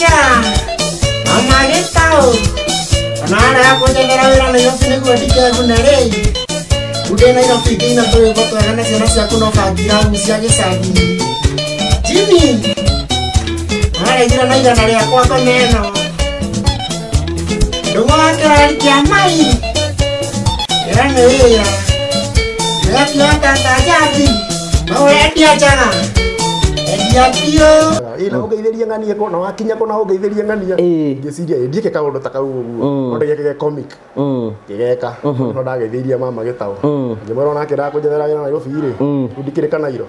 Chacha mama gĩtaũ ona arĩa kũnjethera wĩra Nairobi nĩguo ndikegune rĩ Ude Nairobi ngĩina tũrwĩmbo twega na ciana ciaku no bangi iragucia gĩcagi Jimmy aregire na igana rĩakwa ngomeno Ndũng'ũ wa kĩrori kĩa mai ĩra nĩ wĩra Nĩgakio tata Njambi no ũrendia njaga endia biũ Ĩna ũngeithĩrie ng'ania kũna wakinya kũna ũngeithĩrie ng'ania ngĩciria ndiĩke kaũndũ ta kau ũguo no ndĩgeke comic ngĩgeka no ndageithĩirie mama gĩtaũ ngĩmwĩra onake ndakũnjethera wĩra Nairobi rĩ rĩu ndikĩrĩ kanairo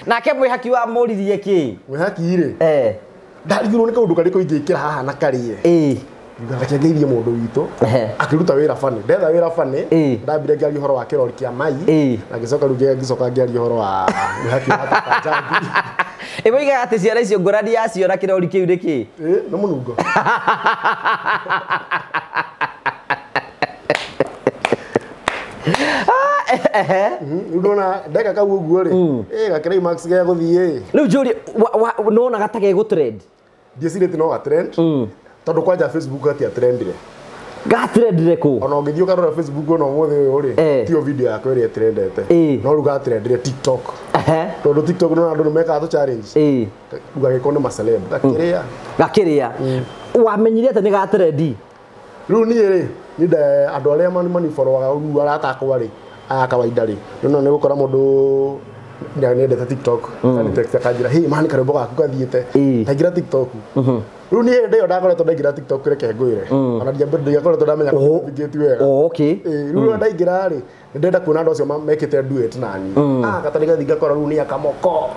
Nake mwĩhaki wa mũririe kĩ mwĩhaki rĩ ndarigirwo nĩ kaũndũ karĩkũ ingĩkĩra haha na karĩe reke ngeithie mũndũ witũ akĩruta wĩra bani ndetha wĩra bani ndambire ngĩaria ũhoro wa kĩrori kĩa mai na ngĩcoka rĩu ngĩcoka ngĩaria ũhoro wa mwĩhaki wa tata Njambi Ĩ woigaga atĩ ciana icio ngũrani yacio na kĩrori kĩu nĩ kĩ nĩ mũnungo Rĩu ndona ndeka kau ũguo rĩ ga climax ge gũthiĩ Rĩu njũrie nĩwonaga ta gegũ trend ndiecirĩtie no ga trend tondũ kwanja Facebook atia trendire gatrendire kũ ona ũngĩthiĩ ũkarora Facebook ona ũmũthĩ ũyũ rĩ tiyo video yakwa ĩrĩa ĩtrendete no rĩu gatrendire TikTok tondũ TikTok nĩwona andũ nĩmekaga tũ challenge rĩu gagĩkorwo nĩ maceleb gakĩrĩa gakĩrĩa wamenyire atĩ nĩ gatrendi rĩu niĩ rĩ niĩ andũ arĩa manifollowaga rĩu arata akwa rĩ aya kawaida rĩ rĩu nĩ gũkora mũndũ nĩendete TikTok text akanjĩra hey man karwĩmbo gaku gathiĩte ndaingĩra TikTok rĩu niĩ hĩndĩ ĩyo ndakoretwo ndaingĩra TikTok reke ngwĩre ona ndiakoretwo ndamenya navigate wega rĩu ndaingĩra rĩ nĩndĩrenda kuona andũ acio mekĩte duet nani gatarĩ gathi ngakora rĩu nĩ akamoko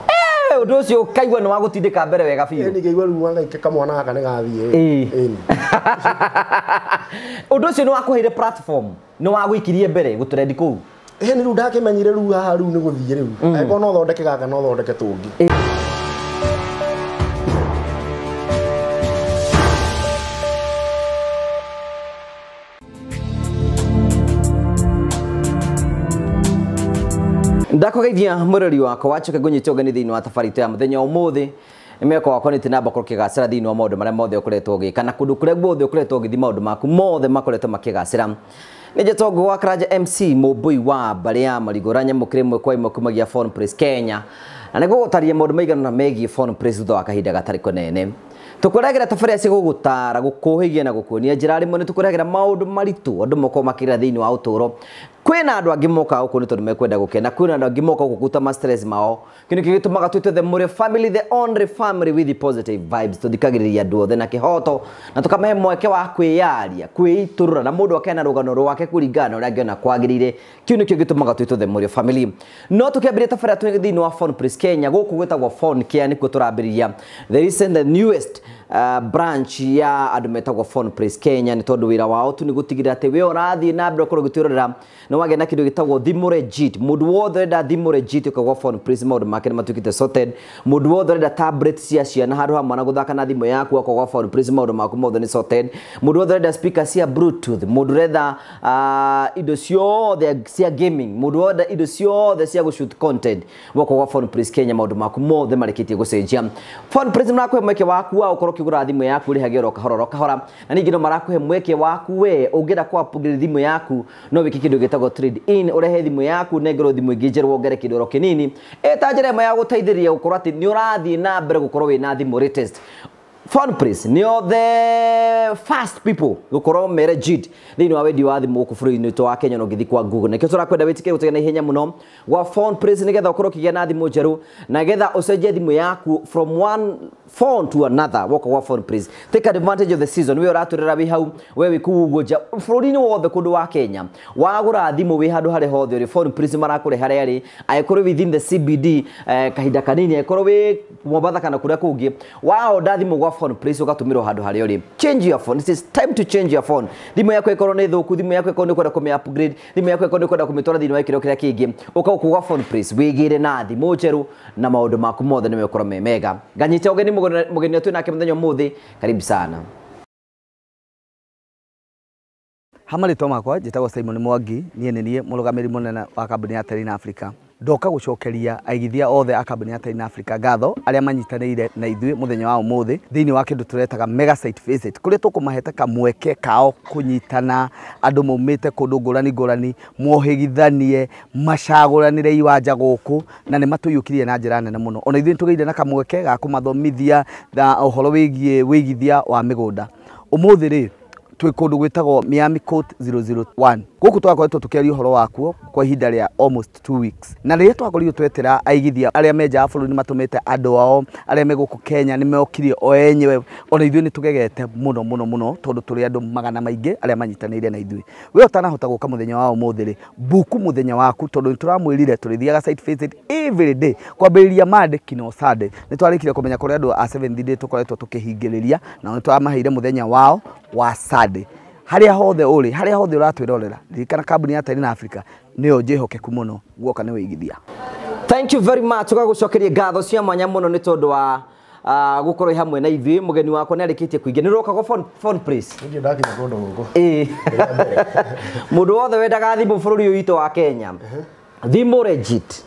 ũndũ ũcio ũkaigua nĩ wagũtindĩka mbere wega biũ nĩ ngaigua rĩu wangaike kamwana gaka nĩ gathiĩ ũndũ ũcio nĩ wakũheire platform nĩ wagũikirie mbere gũtrendi kũu nĩ rĩu ndakĩmenyire rĩu haha rĩu nĩ gũthiĩ rĩu angĩkorwo no thondeke gaka no thondeke tũngĩ Ndakũgeithia mũrori wakwa wacoke ngũnyite ũgeni thĩinĩ wa thabarĩ itũ ya mũthenya ũmũthĩ nĩ wakwa nĩ namba korwo kĩgacĩra thĩinĩ wa maũndũ marĩa mothe ũkoretwo ũgĩka na kũndũ kũrĩa guothe ũkoretwo ũgĩthiĩ maũndũ maku mothe makoretwo makĩgacĩra nĩ njĩtwo Ngũgũ wa Karanja MC mũmbũi wa mbarĩ ya Marigũ nyamũkĩre ĩmwe kwa ĩmwe kumagia Phone Place Kenya na nĩgũgũtaria maũndũ maigana na megiĩ Phone Place thutha wa kahinda gatarĩ kũnene tũkũrehagĩra tabarĩra cia gũgũtara gũkũhĩgia na gũkuonia njĩra rĩmwe nĩ tũkũrehagĩra maũndũ maritũ andũ mokorwo makĩgerera thĩinĩ wa ũtũũro kwĩna andũ angĩ mokaga gũkũ nĩ tondũ mekwenda gũkena kwĩna andũ angĩ mokaga gũkũ kũruta ma stress mao kĩu nĩkĩo gĩtũmaga twĩtwe the Mũrĩo family the only family with the positive vibes tũthikagĩrĩria andũ othe na kĩhoto na tũkamahe mweke wa kwĩyaria kwĩitũrũra na mũndũ akena rũgano rwake kũringana na ũrĩa angĩona kwagĩrĩire kĩu nĩkĩo gĩtũmaga twĩtwe the Mũrĩo family no tũkĩambĩrĩria tabarĩra twĩ thĩinĩ wa Phone Place Kenya gũkũ gwĩtagwo Phone Care nĩkuo tũrambĩrĩria the recent the newest branch ya andũ metagwo Phone Place Kenya nĩ tondũ wĩra wao tu nĩ gũtigĩrĩra atĩ we ũrathiĩ na mbere ũkorwo ũgĩtwĩrorera nĩ wagĩa na kĩndũ gĩtagwo thimũ legit mũndũ wothe ũrenda thimũ legit ũkagwa Phone Place maũndũ make nĩ matuĩkĩte sorted mũndũ wothe ũrenda tablet cia ciana handũ ha mwana gũthaka na thimũ yaku ũkagwa Phone Place maũndũ maku mothe nĩ sorted mũndũ wothe ũrenda speaker cia bluetooth mũndũ ũrenda indo ciothe cia gaming mũndũ wothe indo ciothe cia gũshoot content ũkagwa Phone Place Kenya maũndũ maku mothe marĩkĩtie gũcenjia Phone Place marakũhe mweke waku wa ũkorwo ũkĩgũra thimũ yaku ũrĩhage oro kahora oro kahora na ningĩ no marakũhe mweke waku we ũngĩenda kũ upgrade thimũ yaku no wĩke kĩndũ gĩtagwo trade in ũrehe thimũ yaku nengerwo thimũ ĩngĩ njerũ wongere kĩndũ oro kĩnini ĩta njĩra ĩmwe ya gũteithĩrĩria gũkorwo atĩ nĩ ũrathiĩ na mbere gũkorwo wĩna thimũ latest Phone Place nĩo the first people gũkorwo me legit thĩinĩ wa wendia wa thimũ gũkũ bũrũri-inĩ witũ wa Kenya na ũngĩthiĩ kwa Google nĩkĩo tũrakwenda wĩtĩkĩre gũtega na ihenya mũno gwa Phone Place nĩgetha ũkorwo ũkĩgĩa na thimũ njerũ na nĩgetha ũcenjie thimũ yaku from one phone to another woka gwa Phone Place take advantage of the season we ũratũrĩra wĩ hau we wĩ kũu ũguo nja bũrũri-inĩ wothe kũndũ wa Kenya wagũra thimũ wĩ handũ harĩa hothe ũrĩ Phone Place marakũrehe harĩa rĩ angĩkorwo within the CBD kahinda kanini angĩkorwo wĩ Mombatha kana kũrĩa kũngĩ waonda thimũ gwa Phone Place ũgatũmĩrwo handũ harĩa ũrĩ change your phone it is time to change your phone thimũ yaku ĩkorwo nĩ thũku thimũ yaku ĩkorwo nĩ ũkwenda kũmĩ upgrade thimũ yaku ĩkorwo nĩ ũkwenda kũmĩtwara thĩinĩ wa gĩkĩro kĩrĩa kĩngĩ ũka gũkũ gwa Phone Place wĩgĩre na thimũ njerũ na maũndũ maku mothe nĩ megũkorwo me mega nganyite ũgeni mũgeni twĩ nake mũthenya ũmũthĩ karibu sana Ha marĩtwa makwa njĩtagwo Simon Mwangi niĩ nĩ niĩ mũrũgamĩrĩri mũnene wa kambuni ya Terrain Africa. Ndoka gucokeria aigithia othe a kambuni ya Tiny Africa ngatho arĩa manyitanĩire na ithuĩ mũthenya wa ũmũthĩ thĩinĩ wa kĩndũ tũretaga mega site visit kũrĩa tũkũmahete kamweke kao kũnyitana andũ maumĩte kũndũ ngũrani ngũrani mohĩgithanie macagũranĩre iwanja gũkũ na nĩ matũiyũkirie na njĩra nene mũno. Ona ithuĩ nĩtũgĩire na kamweke ga kũmathomithia na ũhoro wĩgiĩ wĩigithia wa mĩgũnda. Ũmũthĩ rĩ twĩ kũndũ gwĩtagwo Miami Court 001. Gũkũ twakoretwo tũkĩaria ũhoro wakuo kwa ihinda rĩa almost 2 weeks. Na rĩrĩa twakorirwo twetera aigithia arĩa me nja wa bũrũri nĩmatũmĩte andũ ao arĩa me gũkũ Kenya nĩmokire o enyewe. Ona ithuĩ nĩtũgegete mũno mũno mũno tondũ tũrĩ andũ magana maingĩ arĩa manyitanĩire na ithuĩ. We ũtanahota gũka mũthenya wa ũmũthĩ rĩ, buku mũthenya waku tondũ nĩtũramwĩrire tũrĩthiaga site visit every day kwambĩrĩria Monday kinya Sunday. Nĩtwarĩkire kũmenya kũrĩa andũ a Seventh Day tũkoretwo tũkĩhingĩrĩria na nĩtũramaheire mũthenya wao wa Sunday. Harĩa hothe ũrĩ, harĩa hothe ũratwĩrorera, ririkana kambuni ya Tiny Africa nĩyo njĩhokeku mũno guoka nĩ wĩigithia. Thank you very much. Tũgagũcokeria ngatho cia mwanya mũno nĩ tondũ wa gũkorwo hamwe na ithuĩ. Mũgeni wakwa nĩ arĩkĩtie kũingĩ. Nĩ ũroka gwa phone please. Ndirĩ ndakinya kũndũ gũkũ. Ĩĩ. Mũndũ wothe wendaga thimũ bũrũri ũyũ witũ wa Kenya, thimũ legit,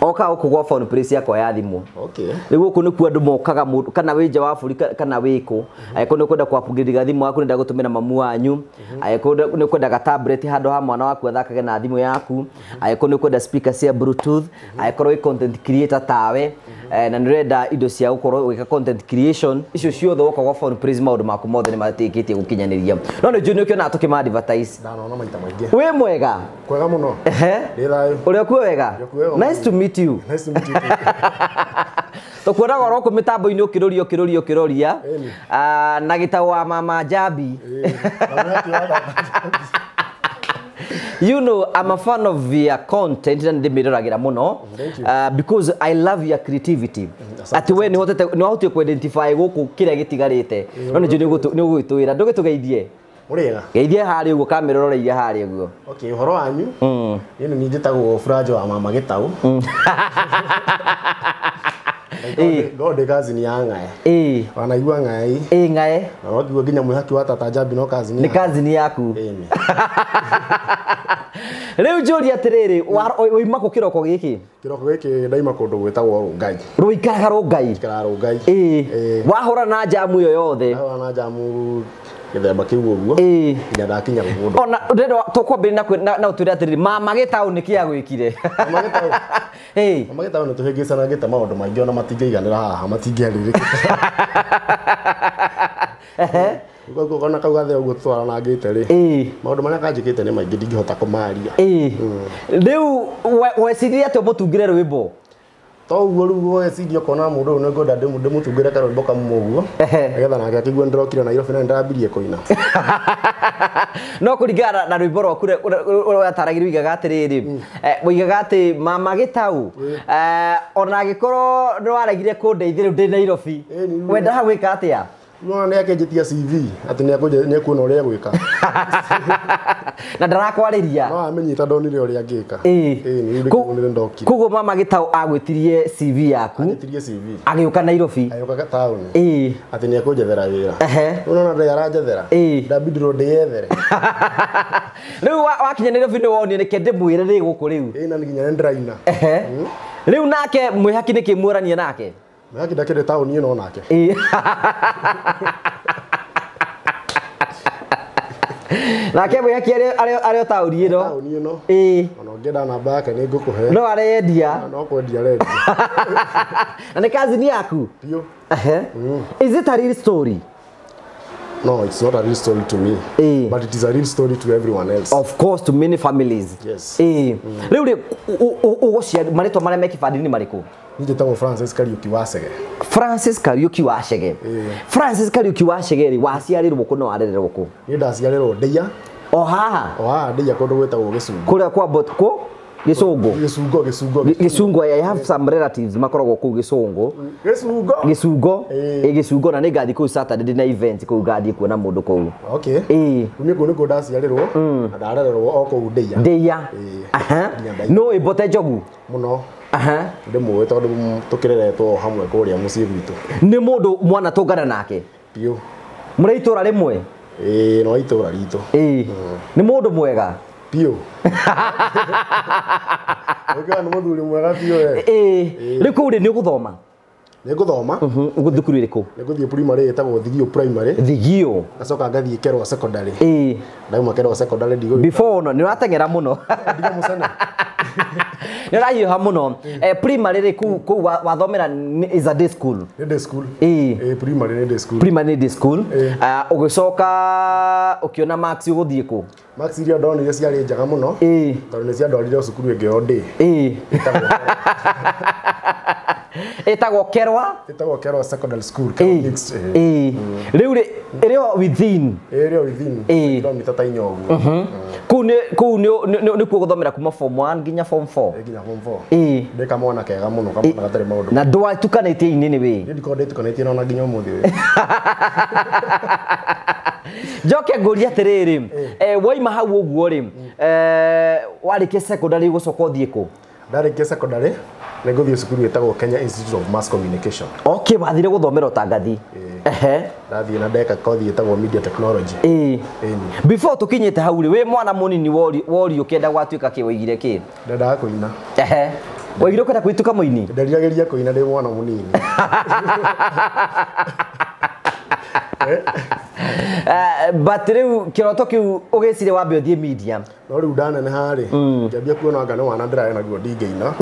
oka gũkũ gwa phone place yakwa ya thimũ. Okay. Rĩu gũkũ nĩkuo andũ mokaga mũndũ kana wĩ nja wa bũrũri kana wĩ kũ. Angĩkorwo nĩ ũkwenda kũ-upgrade thimũ yaku nĩenda gũtũmĩra mamu wanyu. Angĩkorwo nĩ ũkwendaga tablet handũ ha mwana waku athakage na thimũ yaku. Angĩkorwo nĩ ũkwenda speaker cia bluetooth. Angĩkorwo wĩ content creator tawe na nĩ ũrenda indo cia gũkorwo ũgĩka content creation, icio ciothe woka gwa phone place maũndũ maku mothe nĩ matĩkĩtie gũkinyanĩria. No nĩ njũĩ nĩ ũkĩonaga tũkĩma advertise. Ndanona maita maingĩ. Wĩ mwega? Kwega mũno. Ndĩ thayũ. Ũrĩa kuo wega? Nice to meet you. Nice to meet you. Tũkuonaga oro kũ mĩtambo-inĩ ũkĩrũria ũkĩrũria ũkĩrũria na gĩtau wa mama Njambi. You know, I'm a fan of your content na ndĩmĩroragira mũno because I love your creativity. Atĩ we nĩhotete nĩwahotire kũ-identify gũkũ kĩrĩa gĩtigarĩte. No nĩ njũĩ nĩ ũgũgĩtwĩra. Ndũgĩtũgeithie. Ũrĩega? Geithie harĩa ũguo kamera ũroreirie harĩa ũguo. Okay, ũhoro wanyu? Niĩ nĩ niĩ njĩtagwo Furajo wa mama Gĩtaũ. Ngorwo ndĩ cousin ya Ng'ae. Ĩĩ. Wanaigua Ng'ae? Ĩĩ, Ng'ae. Na no ngiuga nginya mwĩhaki wa tata Njambi no cousin Nĩ cousin yaku. Ĩĩ. Rĩu njũrie atĩrĩrĩ, wauma kũ kĩroko gĩkĩ? Kĩroko gĩkĩ ndaima kũndũ gwĩtagwo Rũngai. Rũikaraga Rũngai? Njikaraga Rũngai. Ĩĩ. Wahũra na njamu ĩyo yothe? Ndahũra na njamu gĩthemba kĩu ũguo. Ĩĩ. Nginya ndakinya mũgũnda. Ona ndĩrenda tũkwambĩrĩria na ũtwĩre atĩrĩrĩ, mama Gĩtaũ nĩkĩ agwĩkire? Mama Gĩtaũ? Ĩĩ. Mama Gĩtaũ nĩ tũhĩngĩcanangĩte maũndũ maingĩ ona matingĩiganĩra haha, matingĩarĩrĩka. Ona kau gathe ũguo tũtwaranangĩte rĩ. Ĩĩ. Maũndũ marĩa kanjĩkĩte nĩ maingĩ ndingĩhota kũmaria. Ĩĩ. Rĩu weciria atĩa ũmũtungĩre rwĩmbo? To ũguo rĩu weciria ũkona mũndũ ũyũ nĩngwenda ndĩmũtungĩre karwĩmbo kamwe ũguo. Nĩgetha nake akĩigue nĩndĩrokire Nairobi na nĩndĩrambirie kũina. No kũringana na rwĩmbo rwaku ũrĩa wataragĩrio ũigaga atĩrĩrĩ, ũigaga atĩ mama Gĩtaũ, ona angĩkorwo nĩwaregire kũndeithia rĩu ndĩ Nairobi, wendaga gwĩka atĩa? Rĩu ona nĩakĩnjĩtia CV atĩ nĩekuona ũrĩa egwĩka. Na ndarakwarĩria. No amenyita ndonire ũrĩa angĩka. Ĩĩ. Ĩĩ, nĩ rĩu ndokire. Koguo mama Gĩtaũ agwĩtirie CV yaku. Agwĩtirie CV. Agĩũka Nairobi. Agĩũka taũni. Ĩĩ. Atĩ nĩekũnjethera wĩra. Ehe. Rĩu nona ndĩ aranjethera. Ĩĩ. Ndambindirwo ndĩyethere. Rĩu wakinya Nairobi nĩ wonire nĩkĩ ndĩmwĩre rĩ gũkũ rĩu. Ĩĩ, na nginya nĩndĩraina. Ehe. Rĩu nake mwĩhaki nĩkĩ mworania nake? Mwĩhaki ndakĩrĩ taũni ĩno nake. Ĩĩ. Nake mwĩhaki arĩ o taũni ĩno. Taũni ĩno. Ĩĩ. Ona ũngĩenda namba yake nĩ ngũkũhe. No arendia. No kwendia arendia. Na nĩ cousin yaku? Biũ. Ehe. Is it a real story? No, it's not a real story to me. But it is a real story to everyone else. Of course, to many families. Yes. Rĩu rĩ, ũgũcia marĩtwa marĩa me kĩbandĩ-inĩ marĩkũ? Niĩ njĩtagwo Francis Kariuki Wacege. Francis Kariuki Wacege. Francis Kariuki Wacege rĩ, waciarĩrwo kũ na warererwo kũ? Niĩ ndaciarĩrwo Ndeia. O haha? O haha Ndeia kũndũ gwĩtagwo Gĩcungo. Kũrĩa kwa bot kũ? Gĩcũngũ. Gĩcungo, Gĩcungo. Gĩcungo, I have some relatives makoragwo kũu Gĩcũngũ. Gĩcungo. Gĩcungo. Ĩ Gĩcungo na nĩngathiĩ kũu Saturday ndĩ na event kũu ngathiĩ kuona mũndũ kũu. Okay. Ĩ. Niĩ kũu nĩkuo ndaciarĩrwo na ndarererwo o kũu Ndeia. Ndeia. Aha. No ĩ Mbote Njogu? Mũno. Aha. Ndĩmũĩ tondũ tũkĩreretwo o hamwe kũrĩa mũciĩ gwitũ. Nĩ mũndũ mwana tũngana nake? Biũ. Mũrĩ itũra rĩmwe? Ĩĩ, no itũra ritũ. Ĩĩ. Nĩ mũndũ mwega? Biũ. Ũkĩona nĩ mũthuri mwega biũ we. Ĩĩ, rĩu kũu rĩ nĩ ũgũthoma? Nĩ ngũthoma. Ũgũthiĩ thukuru ĩrĩkũ? Nĩ ngũthiĩ primary ĩtagwo Thigio Primary. Thigio. Ngacoka ngathiĩ Kerwa Secondary. Ĩĩ. Ndauma Kerwa Secondary ndigũ. Before no nĩ ũrateng'era mũno. Ndiga mũcene. Nĩ ũrahiũha mũno. Primary rĩ kũu wathomera is a day school. Nĩ day school. Ĩĩ. Ĩĩ, primary nĩ day school. Primary nĩ day school. Ũgĩcoka ũkĩona marks ũgũthiĩ kũ? Marks iria ndonire ciarĩ njega mũno. Ĩĩ. Tondũ nĩ ciandwarire cukuru ĩngĩ o day. Ĩĩ. Ĩtagwo Kerwa? Ĩtagwo Kerwa Secondary School. Kerwa Mixed. Ĩĩ. Rĩu rĩ ĩrĩ o within. Ĩrĩ o within. Kilomita ta inya ũguo. Kũu nĩ kuo gũthomera kuma form 1 nginya form 4. Nginya form 4. Ĩĩ. Ndĩ kamwana kega mũno, kamwana gatarĩ maũndũ. Na ndwatukanĩtie inĩ nĩ wĩ? Niĩ ndikoragwo ndĩtukanĩtie na ona nginya ũmũthĩ ũyũ. Njoke ngũrie atĩrĩrĩ, waima hau ũguo rĩ, warĩkia secondary ũgũcoka ũthiĩ kũ? Ndarĩkia secondary nĩ ngũthiĩ cukuru ĩtagwo Kenya Institute of Mass Communication. Okay, wathire gũthomera ũtangathi. Ehe. Ndathiĩ na ndeka kothi ĩtagwo Media Technology. Ĩĩ. Before tũkinyĩte hau rĩ, wĩ mwana mũnini wori ũkĩenda gwatuĩka kĩ waigire kĩ? Ndendaga kũina. Ehe. Waigire ũkĩenda gwĩtuĩka mũini? Nderiragĩria kũina ndĩ mwana mũnini. But rĩu kĩroto kĩu ũgĩciria wambe ũthiĩ media. No rĩu ndaneneha rĩ, ngĩambia kuona anga nĩ wana ndĩrarĩ naguo ndingĩina.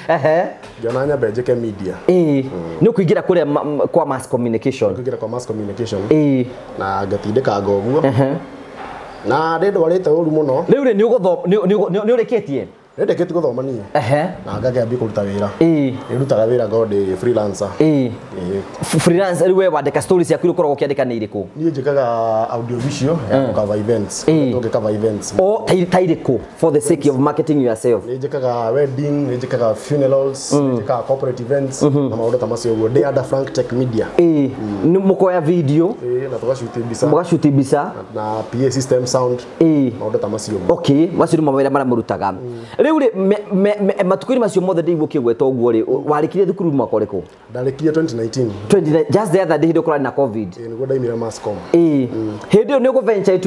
Ehe. Ngĩona nyambe njĩke media. Ĩĩ. Nĩ ũkũingĩra kũrĩa kwa mass communication. Kũingĩra kwa mass communication. Ĩĩ. Na ngatindĩkanga ũguo. Na ndĩ ndwarĩte ũru mũno. Rĩu rĩ nĩ ũrĩkĩtie? Nĩ ndĩkĩtie gũthoma niĩ. Ehe. Na ngakĩambia kũruta wĩra. Ĩĩ. Nĩ ndutaga wĩra ngorwo ndĩ freelancer. Ĩĩ. Ĩĩ. Freelancer rĩu we wandĩka stories ciaku iria ũkoragwo ũkĩandĩka nĩ irĩkũ? Niĩ njĩkaga audiovisual ya cover events. Tũngĩ events. O ta irĩkũ for the sake of marketing yourself? Nĩ njĩkaga wedding, nĩ njĩkaga funerals, nĩ njĩkaga corporate events na maũndũ ta macio ũguo. Ndĩ under Frank Tech Media. Ĩĩ. Nĩ mũkoya video. Ĩĩ, na tũgacuti mbica. Mũgacuti mbica. Na PA system sound. Ĩĩ. Maũndũ ta macio ũguo. Okay, macio nĩmo mawĩra marĩa mũrutaga. Rĩu rĩ matukũ-inĩ macio mothe ndĩigua ũkĩgweta ũguo rĩ, warĩkirie thukuru mwaka ũrĩkũ? Ndarĩkirie 2019. 2019, just the other day hĩndĩ ũkorani na COVID. Ĩĩ, nĩguo ndaimire Masscom. Ĩĩ. Hĩndĩ ĩyo nĩ ũgũventure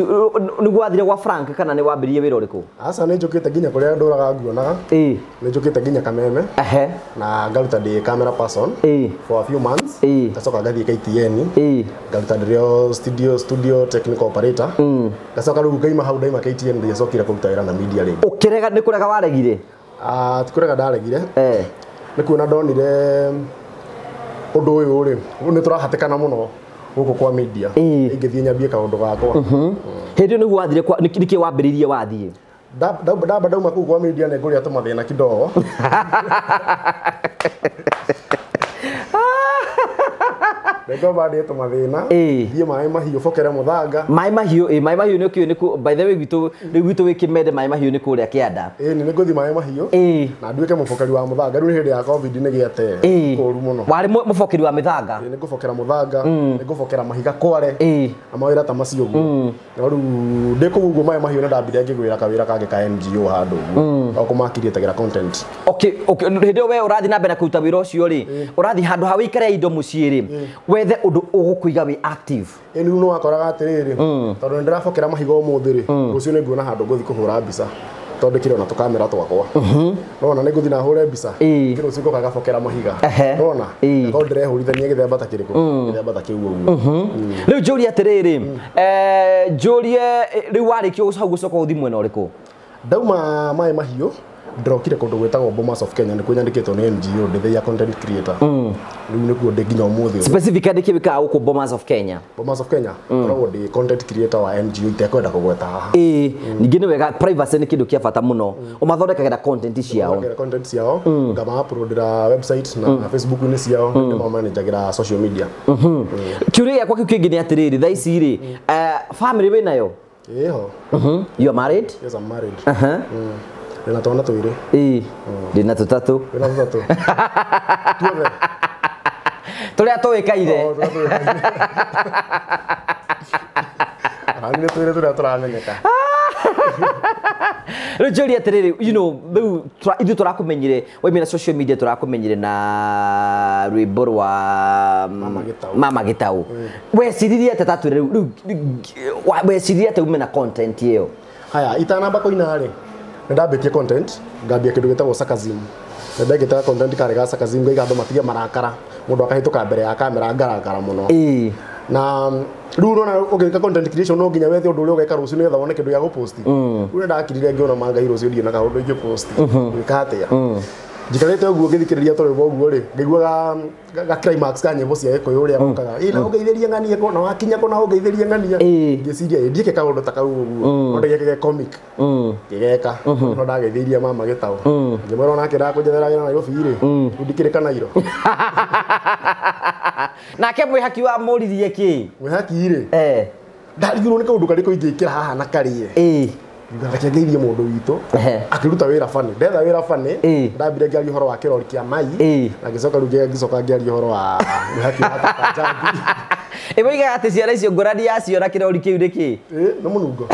nĩguo wathire gwa Frank kana nĩ wambĩrĩirie wĩra ũrĩkũ? Aca, nĩ njũkĩte nginya kũrĩa ndũraga nguonaga. Ĩĩ. Nĩ njũkĩte nginya Kameme. Ehe. Na ngaruta ndĩ camera person. Ĩĩ. For a few months. Ĩĩ. Ngacoka ngathiĩ KTN. Ĩĩ. Ngaruta ndĩrĩ o studio technical operator. Ngacoka rĩu ngaima hau ndaima KTN ndiacokire kũruta wĩra na media rĩngĩ. Ũkĩrega nĩ kũrega waregire? Ti kũrega ndaregire. Nĩ kuona ndonire ũndũ ũyũ rĩ, nĩ tũrahatĩkana mũno gũkũ kwa media. Ingĩthiĩ nyambie kaũndũ gakwa. Hĩndĩ ĩyo nĩguo wathire kwa nĩkĩ wambĩrĩirie wathiĩ? Ndamba ndauma kũu kwa media nĩ ngũrĩa tũmathĩna kidogo. Nĩngomba ndĩe tũmathĩna. Thiĩ maĩ mahiũ bokere mũthanga. Maĩ mahiũ, ĩĩ, maĩ mahiũ nĩ ũkĩũĩ nĩ by the way gwitũ rĩu gwitũ wĩ Kĩmende maĩ mahiũ nĩ kũrĩa kĩanda. Ĩĩ, nĩ ngũthiĩ maĩ mahiũ. Ĩĩ. Na nduĩke mũbokeri wa mũthanga. Rĩu nĩ hĩndĩ ya COVID nĩ gĩate. Kũũru mũno. Warĩ mũbokeri wa mĩthanga? Ĩĩ, nĩ ngũbokera mũthanga, nĩ ngũbokera mahiga kware. Ĩĩ. Na mawĩra ta macio ũguo. No rĩu ndĩ kũu ũguo maĩ mahiũ nĩ ndambire ngĩgwĩra kawĩra kangĩ ka NGO handũ ũguo. O kũmakiriĩtagĩra content. Okay, okay, hĩndĩ ĩyo we ũrathiĩ na mbere na kũruta wĩra ũcio rĩ, ũrathiĩ handũ ha wĩikare indo mũciĩ rĩ, wethe ũndũ ũgũkũiga wĩ active. Ĩĩ, rĩu nĩ wakoraga atĩrĩrĩ, tondũ nĩ ndĩrabokera mahiga ũmũthĩ rĩ, rũciũ nĩ nguona handũ ngũthiĩ kũhũra mbica. Tondũ kĩrĩ ona tũkamera twakwa. Nona nĩ ngũthiĩ na hũre mbica. Kĩ rũciũ ngoka ngabokera mahiga. Nona ngakorwo ndĩrehũrithania gĩthemba ta kĩrĩkũ, gĩthemba ta kĩu ũguo. Rĩu njũrie atĩrĩrĩ, njũrie rĩu warĩkia hau gũcoka ũthiĩ mwena ũrĩkũ? Ndauma maĩ mahiũ ndĩrokire kũndũ gwĩtagwo Bomas of Kenya, nĩkuo nyandĩkĩtwo nĩ NGO ndĩ the content creator. Rĩu nĩkuo ndĩ nginya ũmũthĩ ũyũ. Specifically nĩkĩ wĩkaga gũkũ Bomas of Kenya? Bomas of Kenya ngoragwo ndĩ content creator wa NGO itekwenda kũgweta haha. Ĩĩ, ningĩ nĩ wega privacy nĩ kĩndũ kĩa bata mũno. Ũmathondekagĩra content ciao. Ngamathondekera content ciao, ngama-uploadĩra website na Facebook-inĩ ciao, ndĩmamanagĩra social media. Kĩũria gĩakwa kĩu kĩngĩ nĩ atĩrĩrĩ, thaa ici rĩ, family wĩ nayo? Ĩĩ ho. You are married? Yes, I'm married. Ndĩna twana twĩrĩ. Ĩĩ, ndĩna tũtatũ. Wĩna tũtatũ? Tuothe? Tũrĩa tũĩkaire. Oh, tũrĩa tũĩkaire. Nĩ twĩrĩ tũrĩa tũramenyeka. Rĩu njũrie atĩrĩrĩ, you know, rĩu ithuĩ tũrakũmenyire waimĩra social media, tũrakũmenyire na rwĩmbo rwa Mama Gĩtaũ. Mama Gĩtaũ. Weciririe atĩa, tatwĩre rĩu weciririe atĩa ume na content ĩyo? Haya, itanamba kũina rĩ, nĩ ndambĩtie content, ngambia kĩndũ gĩtagwo sarcasm. Nĩ ndekĩte content karĩ ga sarcasm, ngaiga andũ matige marakara, mũndũ akahĩtũka mbere ya kamera ngarakara mũno. Na rĩu ũrona ũgĩka content creation no nginya wethe ũndũ ũrĩa ũgeka rũciũ nĩgetha wone kĩndũ gĩa gũpost. Rĩu nĩ ndakirire ngĩona manga rũciũ ndirĩ na kaũndũ ingĩpost, gwĩka atĩa? Njikarĩte ũguo ngĩthikĩrĩria tũrwĩmbo ũguo rĩ, ngĩiguaga ga climax ka nyĩmbo cia Gĩkũyũ ũrĩa mokaga, ĩ na ũngeithĩrie ng'ania kũ na wakinya kũ na ũngeithĩrie ng'ania. Ngĩciria ĩ ndiĩke kaũndũ ta kau ũguo, no ndĩgeke ge comic. Ngĩgeka no ndageithĩirie Mama Gĩtaũ, ngĩmwĩra onake ndakũnjethera wĩra Nairobi rĩ, rĩu ndikĩrĩ kanairo. Nake mwĩhaki wa mũririe kĩ? Mwĩhaki rĩ, ndarigirwo nĩ kaũndũ karĩkũ ingĩkĩra haha na karĩe. Reke ngeithie mũndũ witũ akĩruta wĩra bani, ndetha wĩra bani. Ndambire ngĩaria ũhoro wa kĩrori kĩa mai, na ngĩcoka rĩu ngĩcoka ngĩaria ũhoro wa mwĩhaki wa Tata Njambi. Ĩ woigaga atĩ ciana icio ngũrani yacio na kĩrori kĩu nĩ kĩ? Ĩ nĩ mũnungo.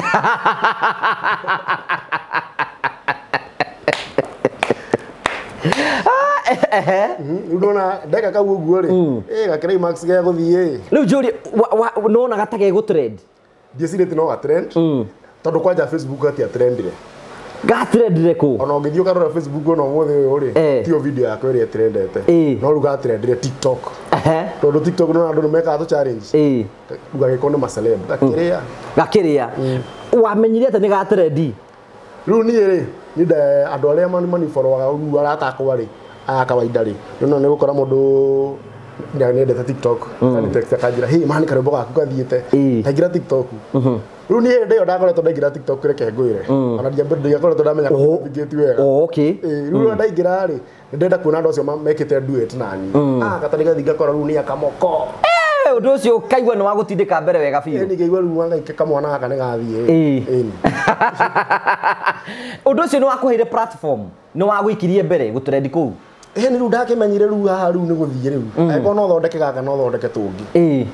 Rĩu ndona ndeka kau ũguo rĩ, ĩ ga climax ge gũthiĩ. Rĩu njũrie, nĩwonaga ta gegũ trend? Ndiecirĩtie no ga trend, tondũ kwanja Facebook gatia trendire. Gatrendire kũ? Ona ũngĩthiĩ ũkarora Facebook ona ũmũthĩ ũyũ rĩ, tiyo video yakwa ĩrĩa ĩtrendete. No rĩu gatrendire TikTok, tondũ TikTok nĩ andũ nĩ mekaga tũ challenge. Rĩu gagĩkorwo nĩ maceleb gakĩrĩa. Gakĩrĩa. Wamenyire atĩ nĩ gatrendi? Rĩu niĩ rĩ, niĩ andũ arĩa manifollowaga rĩu arata akwa rĩ, aya kawaida rĩ, rĩu nĩ gũkora mũndũ nĩendete TikTok, akanitext akanjĩra, "Hey man, karwĩmbo gaku gathiĩte." Ndaingĩra TikTok. Rĩu niĩ hĩndĩ ĩyo ndakoretwo ndaingĩra TikTok, reke ngwĩre, ona ndiakoretwo ndamenya navigate wega. Ĩ, rĩu rĩrĩa ndaingĩra rĩ, nĩ ndĩrenda kuona andũ acio mekĩte duet nani. Ah, gatarĩ gathi ngakora rĩu nĩ akamoko. Ũndũ ũcio ũkaigua nĩ wa gũtindĩka mbere wega biũ. Ĩ, ngĩigua rĩu wangaike kamwana gaka nĩ gathiĩ. Ĩni. Ũndũ ũcio nĩ wakũheire platform, nĩ wagũikirie mbere gũtrendi kũu? Ĩ, nĩ rĩu ndakĩmenyire rĩu haha rĩu nĩ gũthiĩ rĩu, angĩkorwo no thondeke gaka no thondeke tũngĩ.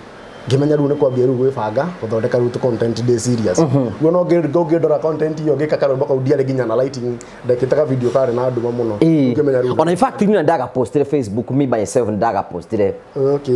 Ngĩmenya rĩu nĩ kwambia rĩu gwĩbanga gũthondeka rĩu tũ content ndĩ serious. Guo no ngĩndora content ĩyo ngĩka karwĩmbo kau, ndiarĩ nginya na lighting, ndekĩte ka video karĩ na nduma mũno. Ngĩmenya rĩu Ona in fact niĩ ndagapostire Facebook, me myself ndagapostire. Okay.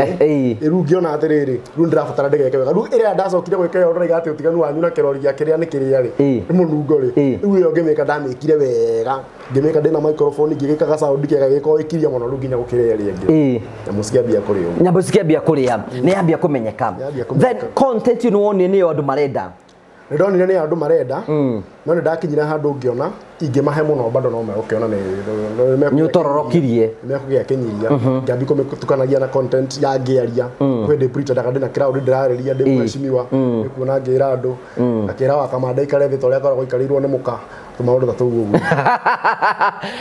Rĩu ngĩona atĩrĩrĩ, rĩu ndĩrabatara ndĩgeke wega. Rĩu ĩrĩa ndacokire gwĩka ĩyo ndĩraiga atĩ ũtiganu wanyu na kĩrori gĩa kĩrĩa nĩ kĩrĩa rĩ, nĩ mũnungo rĩ. Rĩu ĩyo ngĩmĩka, ndamĩkire wega, ngĩmĩka ndĩna microphone, ngĩgĩka ga sound kega gĩkorwo ĩkiria mũno rĩu nginya gũkĩra ĩrĩa ĩngĩ. Nyamũ cikĩambia kũrĩa ũguo. Nyamũ cikĩambia kũrĩa, nĩ yambia kũmenyeka. Yambia kũmenyeka. Then content ĩyo nĩ wonire nĩyo andũ marenda? Nĩ ndonire nĩ andũ marenda, no nĩ ndakinyire handũ ngĩona ingĩmahe mũno bado no megũkĩona nĩ Nĩ ũtororokirie. Nĩ mekũgĩa kĩnyiria. Ngĩambia kũmĩtukanagia na content ya ngĩaria kwĩ ndĩ pretendaga ndĩna crowd ndĩrarĩria ndĩ mheshimiwa, nĩ kuona ngĩra andũ akĩra wa kamanda ikare thĩ ta ũrĩa akoragwo aikarĩirwo nĩ mũka, tũmaũndũ ta tũu ũguo.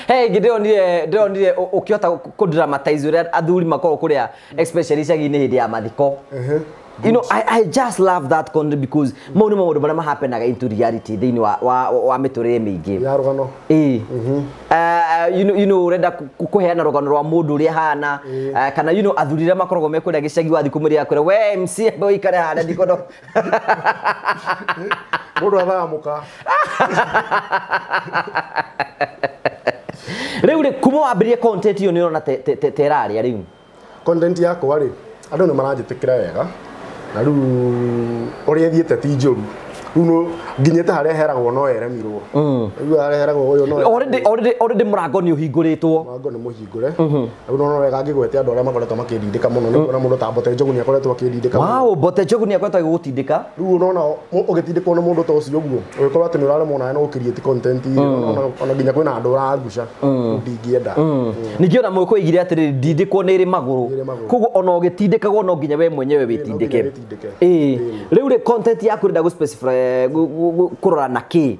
Hey, ndĩronire ũkĩhota kũ dramatize ũrĩa athuri makoragwo kũrĩa, especially icagi-inĩ hĩndĩ ya mathiko. You know, I just love that content because mau nĩ maũndũ marĩa mahapenaga into reality thĩinĩ wa mĩtũrĩre mĩingĩ. Ya rũgano. Ĩĩ. You know ũrenda kũheana rũgano rwa mũndũ ũrĩa ahana, kana you know athuri arĩa makoragwo me kũrĩa gĩcagi, wathiĩ kũmũrĩa akwĩra, "We MC, amba ũikare harĩa ndikono." Mũndũ athaga mũka. Rĩu rĩ, kuma wambĩrĩrie content ĩyo, nĩ ũrona te ĩrarĩa rĩu? Content yakwa rĩ, andũ nĩ maranjĩtĩkĩra wega, na rĩu ũrĩa ĩthiĩte ti njũru. Rĩu no nginyĩte harĩa heragwo no eremirwo, rĩu harĩa heragwo ũyũ no Already mũrango nĩ ũhingũrĩtwo. Mũrango nĩ mũhingũre rĩu. No wega ngĩgwete andũ arĩa makoretwo makĩndindĩka mũno, nĩ kuona mũndũ ta Mbote Njogu nĩ akoretwo akĩndindĩka mũno. Wow, Mbote Njogu nĩ akoretwo agĩgũtindĩka. Rĩu ũrona ũgĩtindĩkwo nĩ mũndũ ta ũcio ũguo, ũgĩkorwo atĩ nĩ ũraremwo nawe no gũ-create content rĩ, ona nginya kwĩna andũ ũraguca, ndingĩenda. Ningĩ ona mũgĩkũyũ oigire atĩrĩrĩ, ndindĩkwo nĩ ĩrĩ magũrũ. Nĩ ĩrĩ magũrũ. Koguo ona ũgĩtindĩkagwo no nginya we mwenyewe wĩtindĩke. No nginya wĩtindĩke. Rĩu rĩ, content yaku ũrenda gũ-specify kũrora na kĩ?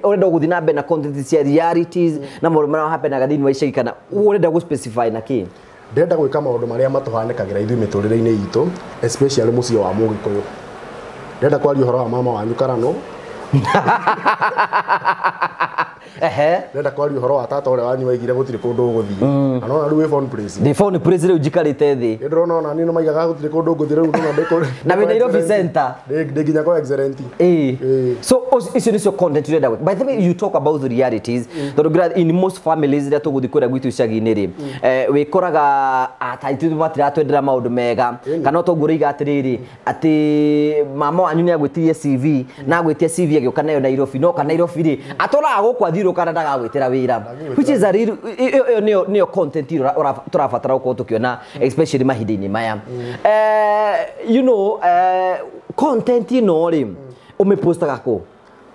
Ũrenda gũthiĩ na mbere na content cia realities na maũndũ marĩa hapenaga thĩinĩ wa icagi, kana ũrenda gũ-specify na kĩ? Ndĩrenda gwĩka maũndũ marĩa matũhanĩkagĩra ithuĩ mĩtũrĩre-inĩ itũ, especially mũciĩ wa mũgĩkũyũ. Ndĩrenda kwaria ũhoro wa mama wanyu Karano. Ehe. Ndĩrenda kwaria ũhoro wa tata ũrĩa wanyu waigire gũtirĩ kũndũ ũgũthiĩ. Na nona rĩu wĩ phone place. Ndĩ phone place rĩu njikarĩte thĩ. Nĩ ndĩrona ona niĩ nĩ maigaga gũtirĩ kũndũ ngũthiĩ rĩu ndona ndĩ kũrĩ. Na wĩ Nairobi Center. Ndĩ nginya kwa Excellent. Eh. So icio nĩcio content ũrenda gwĩka. By the way, you talk about the realities. Tondũ ngira in most families rĩrĩa tũgũthiĩ kũrĩa gwitũ icagi-inĩ rĩ, wĩkoraga ataitũ matiratwendera maũndũ mega, kana toguo ũroiga atĩrĩrĩ atĩ mama wanyu nĩ agwĩtirie CV na agwĩtia CV agĩũka nayo Nairobi, no ka Nairobi rĩ atũraga gũkũ athiũrũka na ndagagwĩtĩra wĩra, which is a real ĩyo nĩyo content tũrabatara gũkorwo tũkĩona especially mahinda-inĩ maya. You know, content ĩno rĩ ũmĩpostaga kũ?